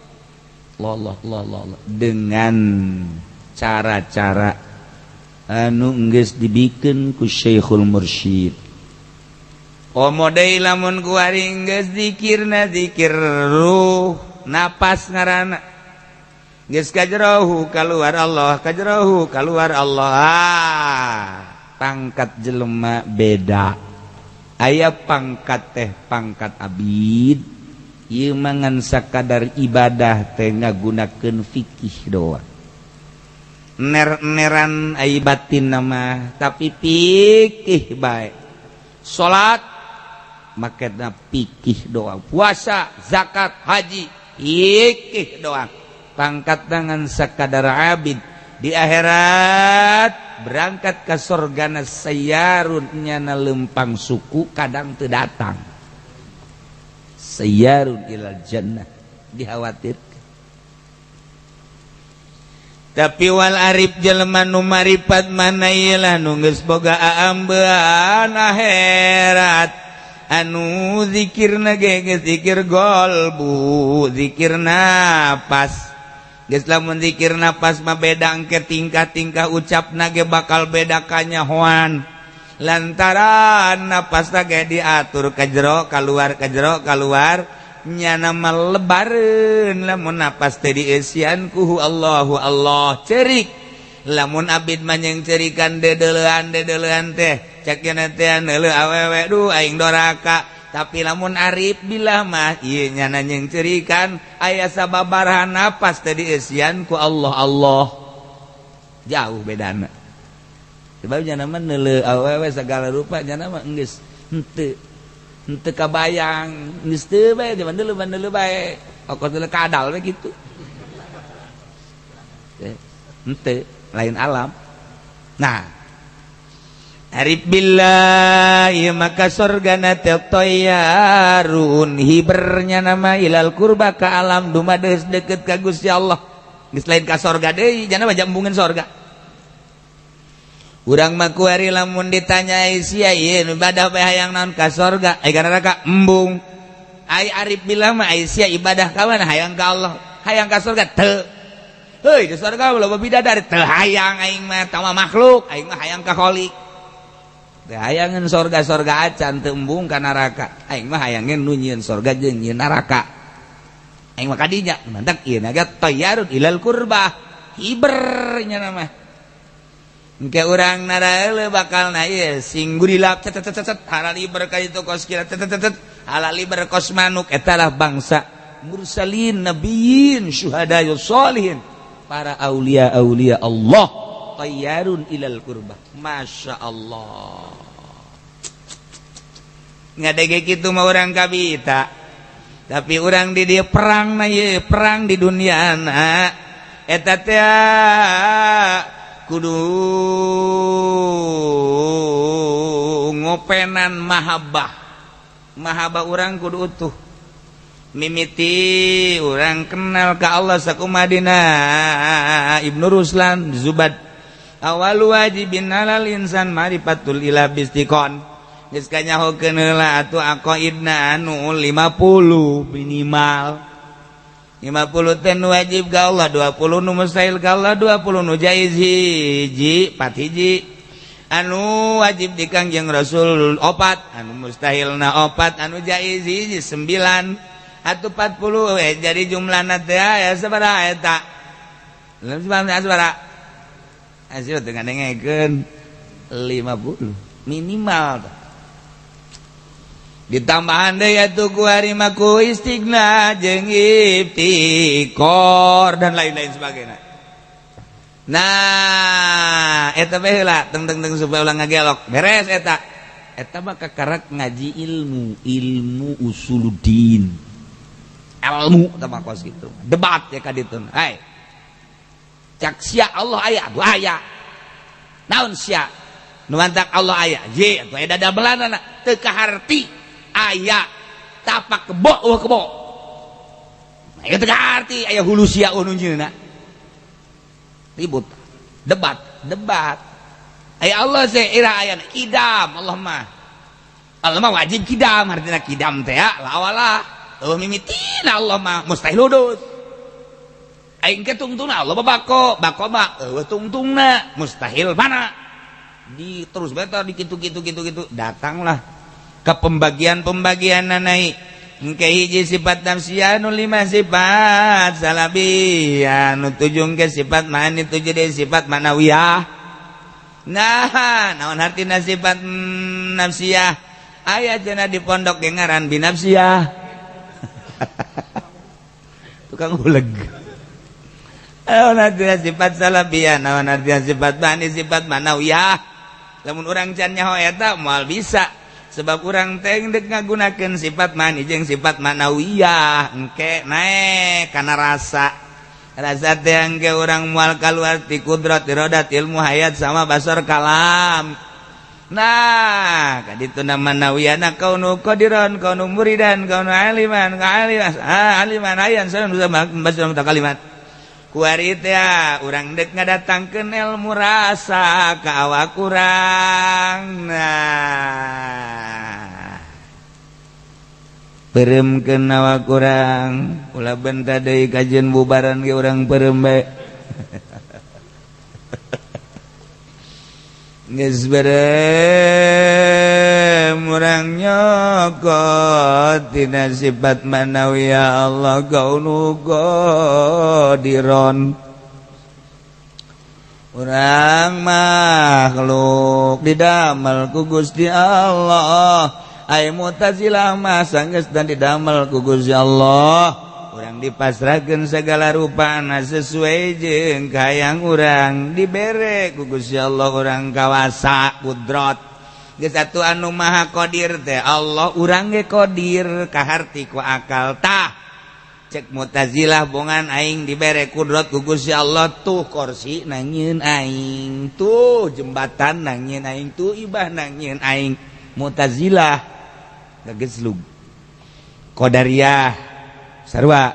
Allah Allah Allah dengan cara-cara anu geus dibikeun ku Syekhul Mursyid. Komo deui lamun kuari geus zikirna zikir ruh napas ngaranna. Geus kajrohu kaluar Allah, kajrohu kaluar Allah. Pangkat jelema beda. Aya pangkat teh pangkat abid. Ieu mah ngan sakadar ibadah teh ngagunakeun fikih doang. Ner-neran ai batin nama tapi pikih bae. Salat maketna pikih doang, puasa, zakat, haji pikih doang. Pangkat tangan sakadar abid di akhirat berangkat ke sorgana sayarun nyana lempang suku kadang teu datang. Sayarun ilal jannah dikhawatirkan. Tapi wal arif jelema nu maripat mana ieu nu geus boga aambean akhirat anu zikirna ge geus zikir golbu zikir napas geus lamun zikir napas mah beda engke tingkah-tingkah ucapna ge bakal beda kanyahoan lantaran napasna ge diatur ka jero kaluar ka jero kaluar nyana malebareun lamun napas teh dieusian ku Allahu Allah cerik lamun abid mah jeung cerikan dedeulean dedeulean teh cek cenah teh neuleuh awewe duh aing doraka tapi lamun arif billah mah ieu nyana jeung cerikan aya sababaraha napas teh dieusian ku Allah Allah jauh bedana sebab nyana mah neuleuh awewe segala rupa nyana mah geus henteu henteu kabayang geus teu bae bandel bae okos deuleu kadal we kitu henteu lain alam. Nah arif billah maka sorgana teh toyarun hibernya nama ilal kurba ka alam dumadeus deket ka Gusti Allah geus lain ka sorga deui jana mah jambungeun sorga. Urang mah kuari lamun ditanya sia ieu ibadah bae hayang naon ka sorga ai ka neraka embung. Ai arif billah mah ai sia ibadah ka mana hayang ka Allah hayang ka sorga teu. Heuy di sorga loba bidadari teu hayang aing mah tama makhluk aing mah hayang ka Khalik. Teu hayangeun sorga-sorga acan teu embung ka neraka aing mah hayangeun nu nyieun sorga jeung nyieun neraka aing mah kadinya mantak ieu naga tayyarun ilal qurbah hiber nya mah. Engke urang naraeuleuh bakal na ieu sing gurilap cet cet cet halali berkah itu kos kira cet cet cet halali berkos manuk eta lah bangsa mursalin nabiyyin syuhada sholihin para aulia aulia Allah tayyarun ilal qurbah. Masya Allah ngadege kitu mah urang kabita tapi urang di dieu perang na ieu perang di dunia na eta teh kudu ngopenan mahabbah mahabbah urang kudu utuh mimiti urang kenal ka Allah sakumadina Ibnu Ruslan Zubad awal wajibin alal insan marifatul ila bistiqon geus kanyahokeun heula atuh aqaidna anu 50 minimal 50 teh nu wajib ka Allah 20 nu mustahil ka Allah 20 nu jaiz hiji pat hiji anu wajib di Kangjeng Rasul 4 anu mustahilna 4 anu jaiz hiji 9 atau 40 jadi jumlahna teh aya sabaraha eta sabaraha hasil teu ngadengekeun 50 minimal. Ditambahan deui atuh ku ari mah ku istighna jeung iftikor dan lain-lain sebagainya. Nah, eta bae heula teng teng teng supaya ulah ngagelok. Beres eta. Eta mah kakarak ngaji ilmu, ilmu usuluddin. Ilmu eta mah kos kitu. Debat ya ka ditu. Hai. Cak sia Allah aya, atuh aya. Naon sia? Nu mantak Allah aya. Ye, atuh aya dadamelanana teu kaharti aya tapak kebo eueuh kebo. Nah, ieu teu kaharti aya hulu sia nu nyieunna. Ribut, debat, debat. Ay Allah sih ira aya kidam Allah mah. Allah mah wajib kidam, artinya kidam teh ya lawalah. Eueuh mimitina Allah mah mustahil hudus. Aing ke tungtungna Allah mah bako, bako mah eueuh tungtungna mustahil mana. Di terus beta di kitu kitu kitu kitu datanglah ke pembagian-pembagian naik. Engke hiji sifat nafsiyah nu 5 sifat salabiyah nu 7 ke sifat mani 7 deui sifat manawiyah. Nah, naon hartina sifat nafsiyah? Aya cenah di pondok ge ngaran binafsiyah. Tukang uleg. Naon hartina sifat salabiyah, naon hartina sifat mani, sifat manawiyah. Lamun urang can nyaho eta moal bisa. Sebab urang teh dek ngagunakeun sifat mani jeung sifat manawiyah engke naek kana rasa. Rasa teh engke urang moal kaluar ti kudrat iradat ilmu hayat sama basar kalam. Nah, kaditu manawiyana kaunu qadiran kaunu muridan kaunu aliman aliman aliman ayan sareng basar kalimat. Kuari teh urang dek ngadatangkeun ilmu rasa ka awak urang. Nah, peureumkeun awak urang ulah benta deui kajeun bubaran ge urang peureum bae. Geus berem urang nyokot tina sifat manawiyah Allah kaunu qadiron. Urang makhluk didamel ku Gusti Allah. Ai Mu'tazilah mah sanggeus dan didamel ku Gusti Allah. Urang dipasrahkeun segala rupana sesuai jeung kahayang urang, dibere ku Gusti Allah urang kawasa kudrat. Geus atuh anu maha qadir teh Allah, urang ge qadir kaharti ku akal. Tah cek Mu'tazilah bongan aing dibere kudrat ku Gusti Allah, tuh kursi nangieun aing, tuh jembatan nangieun aing, tuh ibah nangieun aing. Mu'tazilah gageslug. Qadariyah sarua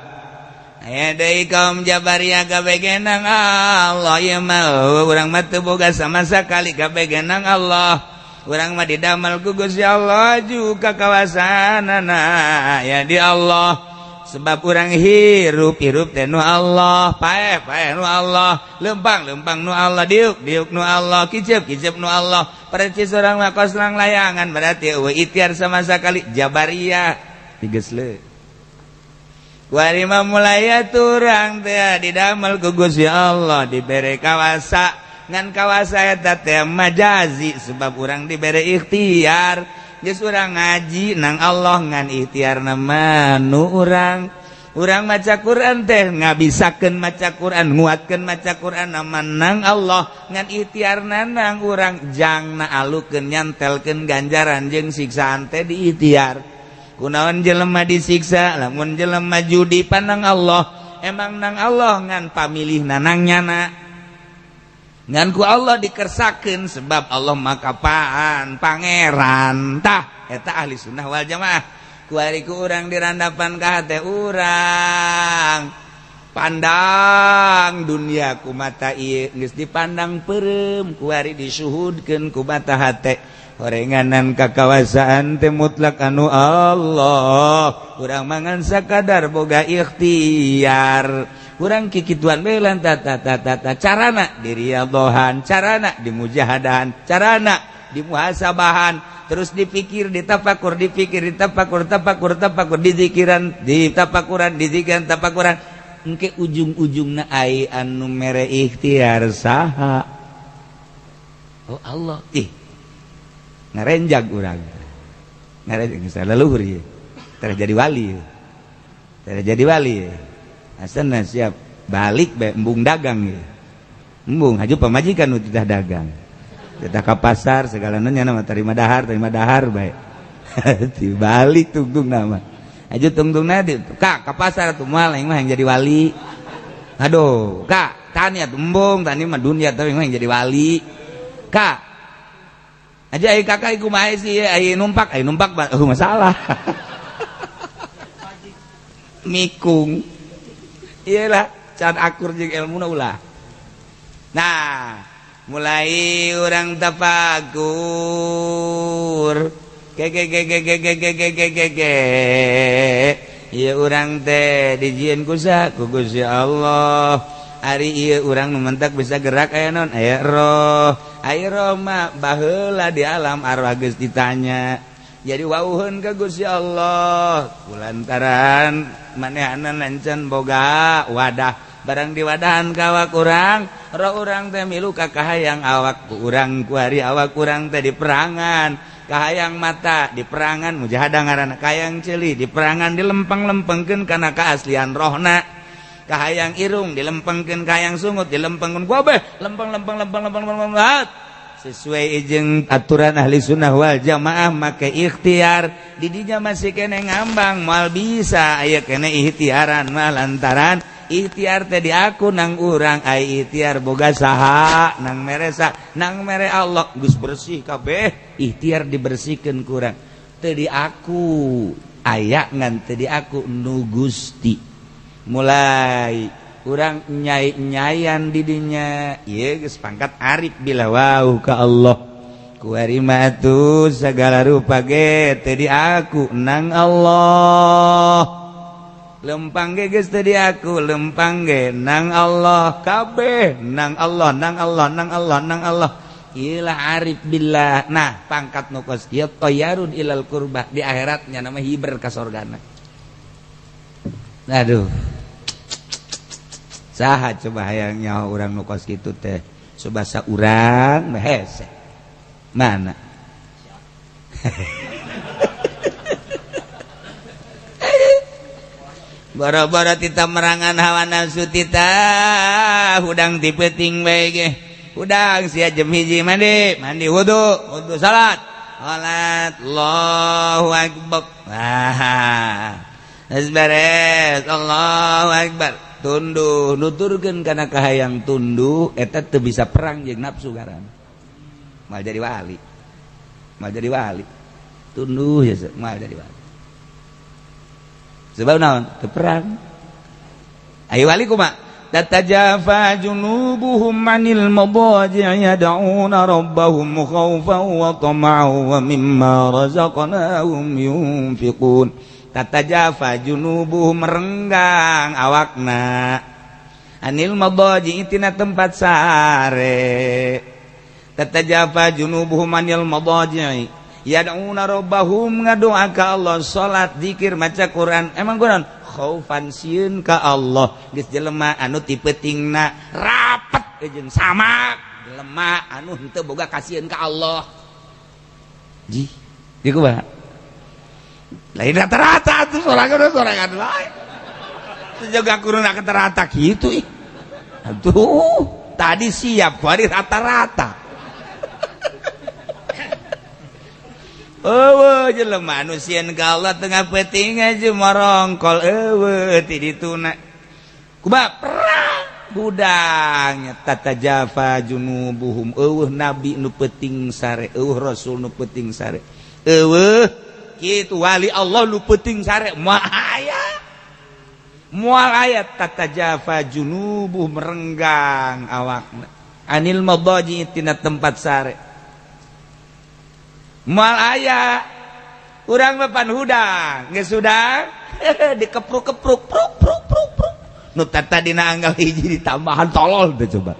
aya deui kaum Jabariyah kabegenang Allah ieu mah urang mah teu boga sama sakali kabegenang Allah. Urang mah didamel ku Gusti Allah juga kawasanana ya di Allah. Sebab urang hirup hirup teh nu Allah, paeh paeh nu Allah, lempang lempang nu Allah, diuk diuk nu Allah, kicep kicep nu Allah. Percis urang mah kos lang layangan berarti eueuh ikhtiar sama sakali Jabariyah digesle. Warima mulai turang teh didamel ku Gusti Allah dibere kawasa, ngan kawasa eta teh majazi sebab urang dibere ikhtiar. Geus urang ngaji nang Allah ngan ikhtiarna mah nu urang. Urang maca Quran teh ngabisakeun maca Quran, nguatkeun maca Quran nama nang Allah ngan ikhtiarna nang urang jangna alukeun nyantelkeun ganjaran jeung siksaan teh di ikhtiar. Kunaon jelema disiksa lamun jelema judi panang Allah, emang nang Allah ngan pamilih nanang nyana. Ngan ku Allah dikersakeun sebab Allah maka paan pangeran. Tah eta ahli sunnah wal jamaah. Kuari ku urang dirandapan ka hate urang. Pandang dunia ku mata ieu geus dipandang peureum, kuari disuhudkeun ku mata hate. Horenganan kakawasaan teh mutlak anu Allah. Urang mangan sakadar boga ikhtiar. Urang kikituan bae lan tata tata carana diriadhohan, carana dimujahadahan, carana dimuhasabahan, terus dipikir, ditafakur, dipikir, ditafakur, tafakur, tafakur, dizikiran, ditafakuran, dizikiran, tafakuran. Engke ujung-ujungna ai anu mere ikhtiar saha? Oh Allah. Ih. Ngarenjag urang. Ngarenjag geus leluhur ieu. Teh jadi wali. Teh jadi wali. Asana siap balik bae embung dagang ieu. Embung haju pamajikan nu titah dagang. Titah ka pasar segalana nya mah terima dahar bae. Dibalik tungtung nama. Aju tungtungna di kak ka pasar atuh moal aing mah yang jadi wali. Aduh, kak tani atuh embung tani mah dunia tapi mah yang jadi wali. Kak aja ai kakak iku mah sih ai numpak masalah. Mikung. Iyalah can akur jeung ilmuna ulah. Nah, mulai urang tafakur. Ke ke ke ke ke ke ke ke ke ke. Ieu urang teh dijieun ku saha? Ku Gusti Allah. Ari ieu urang nu mentak bisa gerak aya naon? Aya roh. Aya roh mah baheula di alam arwah geus ditanya. Jadi wauheun ka Gusti Allah kulantaran manehna lancan boga wadah barang diwadahan ka awak urang, roh urang teh milu ka kahayang awak ku urang kuari awak urang teh diperangan, kahayang mata diperangan mujahadah ngaranna, kahayang ceuli diperangan dilempeng-lempengkeun kana kaaslian rohna. Kahayang irung dilempengkeun, kahayang sungut dilempengkeun, kabeh lempeng lempeng lempeng lempeng lempeng sesuai jeung aturan ahli sunnah wal jamaah make ikhtiar didinya masih kene ngambang moal bisa aya kene ikhtiaran mah lantaran ikhtiar teh diaku nang urang ai ikhtiar boga saha nang mere sa nang mere Allah geus bersih kabeh ikhtiar dibersihkeun ku urang teu diaku aya ngan teu diaku nu Gusti mulai urang nyai-nyayan didinya ieu geus pangkat arif bila wau ka Allah kuari mah atuh sagala rupa ge teu diaku nang Allah lempang ge geus teu diaku lempang ge nang Allah kabeh nang Allah nang Allah nang Allah nang Allah ilah arif billah. Nah pangkat nu kos kieu toyarun ilal qurbah di akhiratnya nama hiber ka sorgana. Aduh saha coba hayang nyaho urang nu kos kitu teh subasa urang mah hese mana. Boro-boro tita merangan hawa nafsu tita hudang ti peuting bae ge hudang sia jam 1 mandi mandi wudu wudu salat salat Allahu akbar ah geus beres Allahu akbar tunduh nuturkeun kana kahayang tunduh eta teu bisa perang jeung nafsu garan moal jadi wali moal jadi wali tunduh ya moal jadi wali sebab naon teu perang ayo wali kumaha tatajafa junubuhum anil madaji' yad'una rabbahum khaufan wa tama'an wa mimma razaqnahum yunfiqun. Tatajafa junubuhum merenggang awakna anil madaji tina tempat sare tatajafa junubuhum anil madaji yad'una rabbahum ngadoa ka Allah salat zikir maca Quran emang kunaon khaufan sieun ka Allah geus jelema anu ti peutingna rapet jeung sama jelema anu henteu boga kasieun ka Allah ji di kumaha lain rata-rata tuh sorangan lain jaga kuruna rata gitu ih atuh tadi siap kuari rata-rata eueuh jelema anu sieun ka Allah tengah peuting aja marongkol eueuh ti dituna kumaha perang budangnya tatajafa junubuhum eueuh nabi nu peuting sare eueuh rasul nu peuting sare eueuh kitu wali Allah nu peuting sare moal aya moal aya tatajafa junubuh merenggang awakna anil madaji tina tempat sare moal aya urang mah pan hudang geus hudang dikepruk-kepruk pruk pruk pruk pruk nu tadina anggal hiji ditambahan tolol teh coba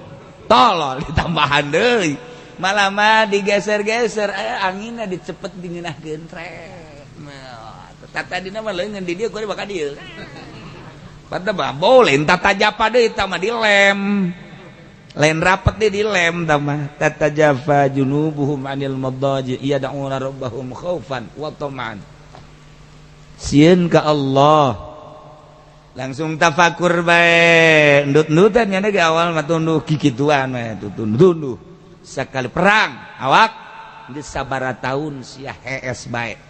tolol ditambahan deui malah mah digeser-geser anginna dicepet dingeunahkeun trek tadina mah leungeun di dieu kuari bakal dieu padahal mah boleh tata japa deui tah mah dilem. Lain rapet deh dilem tamah tatajafa junubuhum anil madaji yad'una rabbahum khaufan wa tama'an. Sieun ka Allah. Langsung tafakur bae, ndut-ndutan nya ge awal mah tunduh kikituan we tunduh. Sakali perang awak geus sabaraha taun sia hees bae.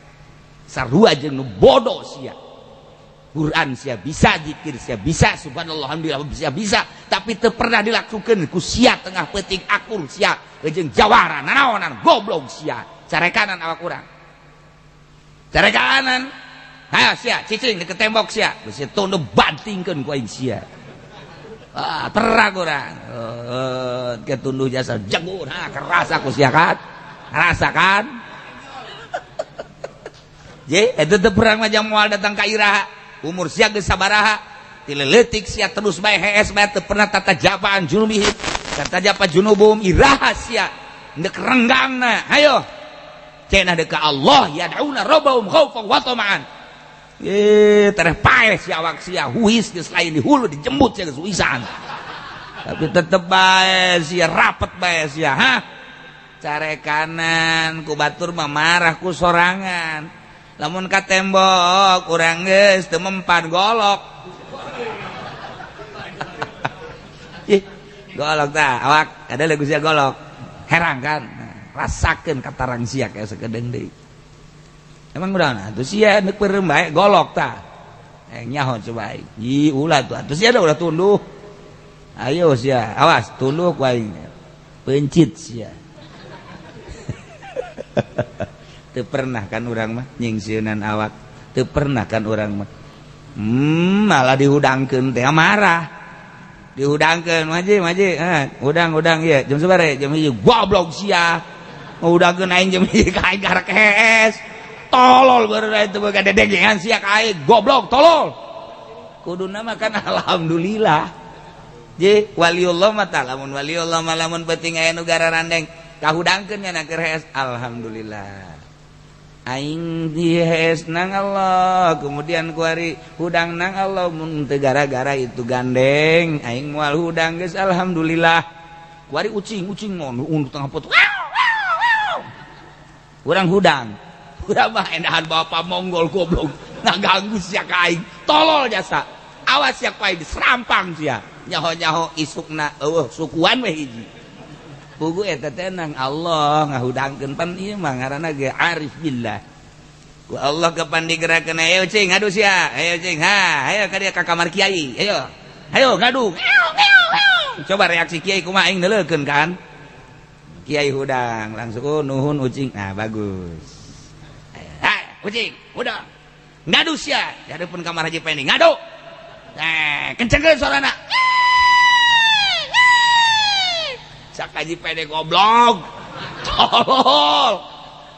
Sarua jeung nu bodoh sia. Quran sia bisa, zikir sia bisa, subhanallah alhamdulillah sia bisa, tapi teu pernah dilakukeun ku sia tengah peuting akur sia jeung jawara nanaonan goblok sia. Carekanan awak urang. Carekanan. Ha sia cicing deket tembok sia, geus tunduh bantingkeun ku aing sia. Ah terang urang. Ke tunduh jasa jago, nah keras aku sia kan. Rasakan. Je, eta teh perang mah moal datang ka iraha. Umur sia geus sabaraha, ti leutik sia terus bae hees bae teu pernah tata jabaan junubihim. Tata japa junubum iraha sia. Ndek renggangna, hayo. Cenah deuk ka Allah yad'una rabbahum khaufan wa tama'an. Tereh paeh sia awak sia huis geus lain di hulu dijembut sia geus huisan. Tapi tetep bae sia rapet bae sia, ha? Carekanan ku batur mah marah ku sorangan. Lamun ka tembok urang geus teu mempan golok. Ih, golok tah awak ada lagu sia golok. Herang kan? Rasakeun katarang sia kayak sakedeung deui. Emang udah nah tuh sia neuk peureum bae golok tah. Nyaho coba aing. Ih, ulah tuh. Atuh sia ulah tunduh. Ayo sia, awas tunduh ku aing. Pencit sia. Teu pernah kan urang mah nyingsieunan awak. Teu pernah kan urang mah. Malah dihudangkeun teh marah. Dihudangkeun maji maji, hudang-hudang ieu jam sabaraha? Jam 1. Goblok sia. Ngahudangkeun aing jam 1 ka aing karek hees. Tolol baru itu boga dedengean sia ka aing, goblok tolol. Kuduna mah kan alhamdulillah. Je waliullah mah tah lamun waliullah mah lamun penting aya nu gararandeng kahudangkeun nya keur hees alhamdulillah. Aing dihees nang Allah, kemudian kuari hudang nang Allah mun teu gara-gara itu gandeng aing moal hudang geus alhamdulillah. Kuari ucing-ucing mun tengah pot. Urang hudang. Urang mah endahan bapak Monggol goblok ngaganggu sia ka aing tolol jasa awas sia ku aing diserampang sia nyaho-nyaho isukna eueuh sukuan we hiji pugu eta teh nang Allah ngahudangkeun pan ieu mah ngaranna ge arif billah ku Allah kapan digerakeun ayo cing ngadu sia ayo cing ha ayo ka dia ka kamar kiai ayo ayo ngadu coba reaksi kiai kumaha aing neuleukeun kan kiai hudang langsung oh, nuhun ucing nah bagus. Kucing, udah ngadu sia di hadapan kamar Haji Pendi ngadu. Kencengkeun suarana. Cak Haji Pendi goblok. Tolol.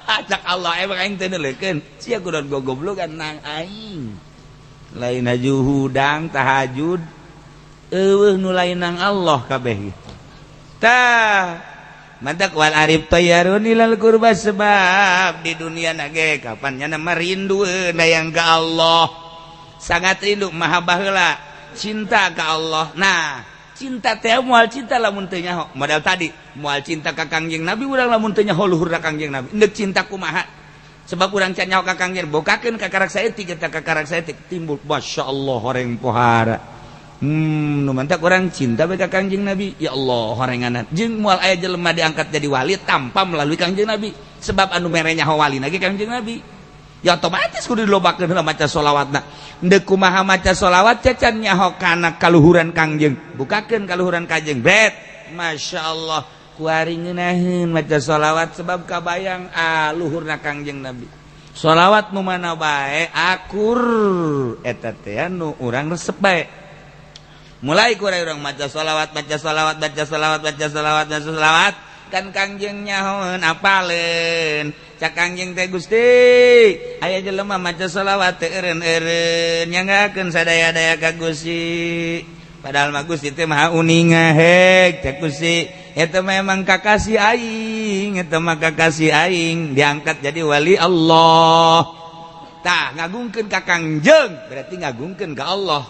Cak Allah emang aing teu neuleukeun. Sia kudu gogoblogan nang aing. Lain haju hudang tahajud eueuh nu lain nang Allah kabeh. Tah mantak wal arif tayyarun ilal qurba sebab di dunia nage kapan nya mah rindu dayang ka Allah sangat rindu maha baheula cinta ka Allah. Nah cinta teh moal cinta lamun teu nyaho modal tadi moal cinta ka Kangjeng Nabi urang lamun teu nyaho luhurna Kangjeng Nabi endek cinta kumaha sebab urang can nyaho ka Kangjeng bokakeun ka karak saeutik eta ka karak saeutik timbul masyaallah horeng pohara. Nu mantak orang cinta bae ka Kangjeng Nabi. Ya Allah horenganan. Jeung moal aya jelema diangkat jadi wali tanpa melalui Kangjeng Nabi. Sebab anu mere nyaho wali lagi Kangjeng Nabi. Ya otomatis kudu dilobakeun heula maca sholawatna. Endek kumaha maca sholawat cacan nyaho kana kaluhuran Kangjeng. Bukakeun kaluhuran Kangjeng. Bet. Masyaallah kuari ngeunaheun maca sholawat sebab kabayang luhurna Kangjeng Nabi. Sholawat nu mana bae akur eta teh nu urang resep bae. Mulai kurang orang maca sholawat, baca sholawat, baca sholawat, baca sholawat, baca sholawat. Kan Kangjeng nyahoeun apaleun. Cak Kangjeng teh Gusti, aya jelema maca sholawat teu eureun-eureun, nyanggakeun sadaya-daya ka Gusti. Padahal mah Gusti teh maha uninga hek, cak Gusti, eta memang kakasih aing, eta mah kakasih aing diangkat jadi wali Allah. Tah ngagungkeun ka Kangjeng, berarti ngagungkeun ka Allah.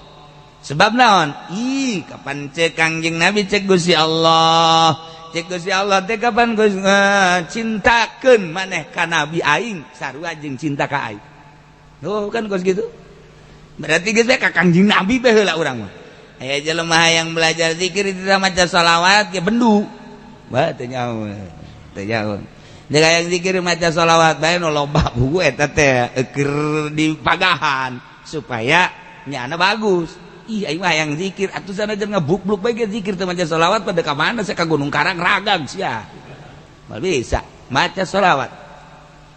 Sebab naon? Ih, kapan cek Kangjeng Nabi, cek Gusti Allah, cek Gusti Allah teh kapan Gusti cintakeun maneh ka Nabi, aing sarua jeung cinta ka aing. Oh, kan kos gitu. Berarti geus ka Kangjeng Nabi bae heula urang mah. Aya jelema yang belajar zikir tidak maca sholawat ge bendu. Wah, teu nyaho. Teu nyaho. Jeung hayang zikir maca sholawat bae, nu loba buku eta teh keur dipagahan supaya nyana bagus. Ih, aing mah hayang zikir atuh, sanajan ngebukluk bae ge zikir teu maca sholawat pada ka mana sia? Ka Gunung Karang ragang sia. Moal bisa maca sholawat.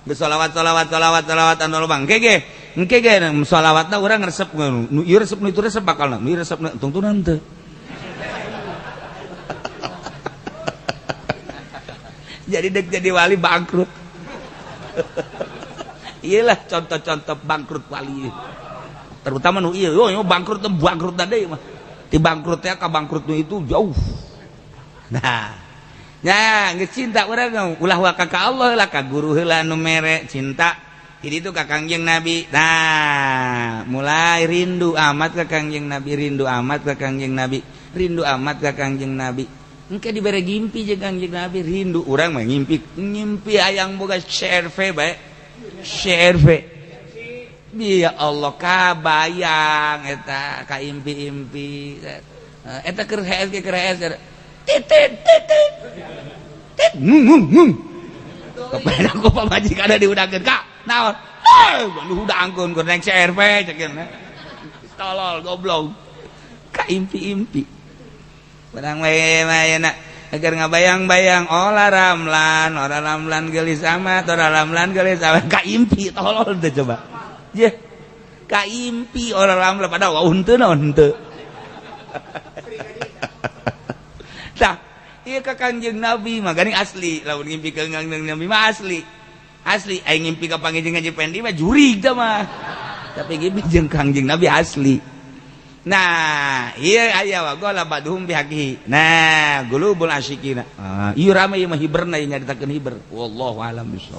Geus sholawat, sholawat, sholawat, sholawat anu loba engke ge, engke ge sholawatna urang resep nu ieu, resep nu itu, resep bakalna nu ieu, resep nu tungtunan teu. Jadi dek jadi wali bangkrut. Iyalah, contoh-contoh bangkrut wali, terutama nu ieu. Oh, bangkrut, bangkrut deui mah di bangkrutnya ka bangkrut nu itu jauh. Nah nya, geus cinta urang ulah waka ka Allah lah, ka guru heula nu mere cinta. Jadi itu ka Kangjeng Nabi. Nah, mulai rindu amat ka Kangjeng Nabi, rindu amat ka Kangjeng Nabi, rindu amat ka Kangjeng Nabi. Engke dibere ngimpi jeung Kangjeng Nabi. Rindu urang mah ngimpi, ngimpi hayang boga CRV bae, CRV. Ya Allah, kabayang eta ka impi-impi eta keur hees ge, keur hees titit titit tit ngung ngung ngung, kepada ku pamajikan diudangkeun ka naon? Eh, nu hudangkeun keur naik CRV cek. Tolol, goblok, ka impi-impi urang we mah agar ngabayang-bayang Olla Ramlan, Olla Ramlan gelis amat, Olla Ramlan gelis amat, ka impi tolol teh coba. Ye. Ka impi Olla Ramlan pada wah henteu naon henteu. Tah, ieu ka Kangjeng Nabi mah geuning asli, lamun ngimpi ka Kangjeng Nabi mah asli. Asli aing ngimpi ka panggih Haji Pendi mah jurig teh mah. Tapi ngimpi jeung Kangjeng Nabi asli. Nah, iya aya wa gola baduhum bihaqihi. Nah, gulubul asyikina. Ah, ieu rame ieu mah hiberna, ieu nyaritakeun hiber. Wallahu alam bisawab.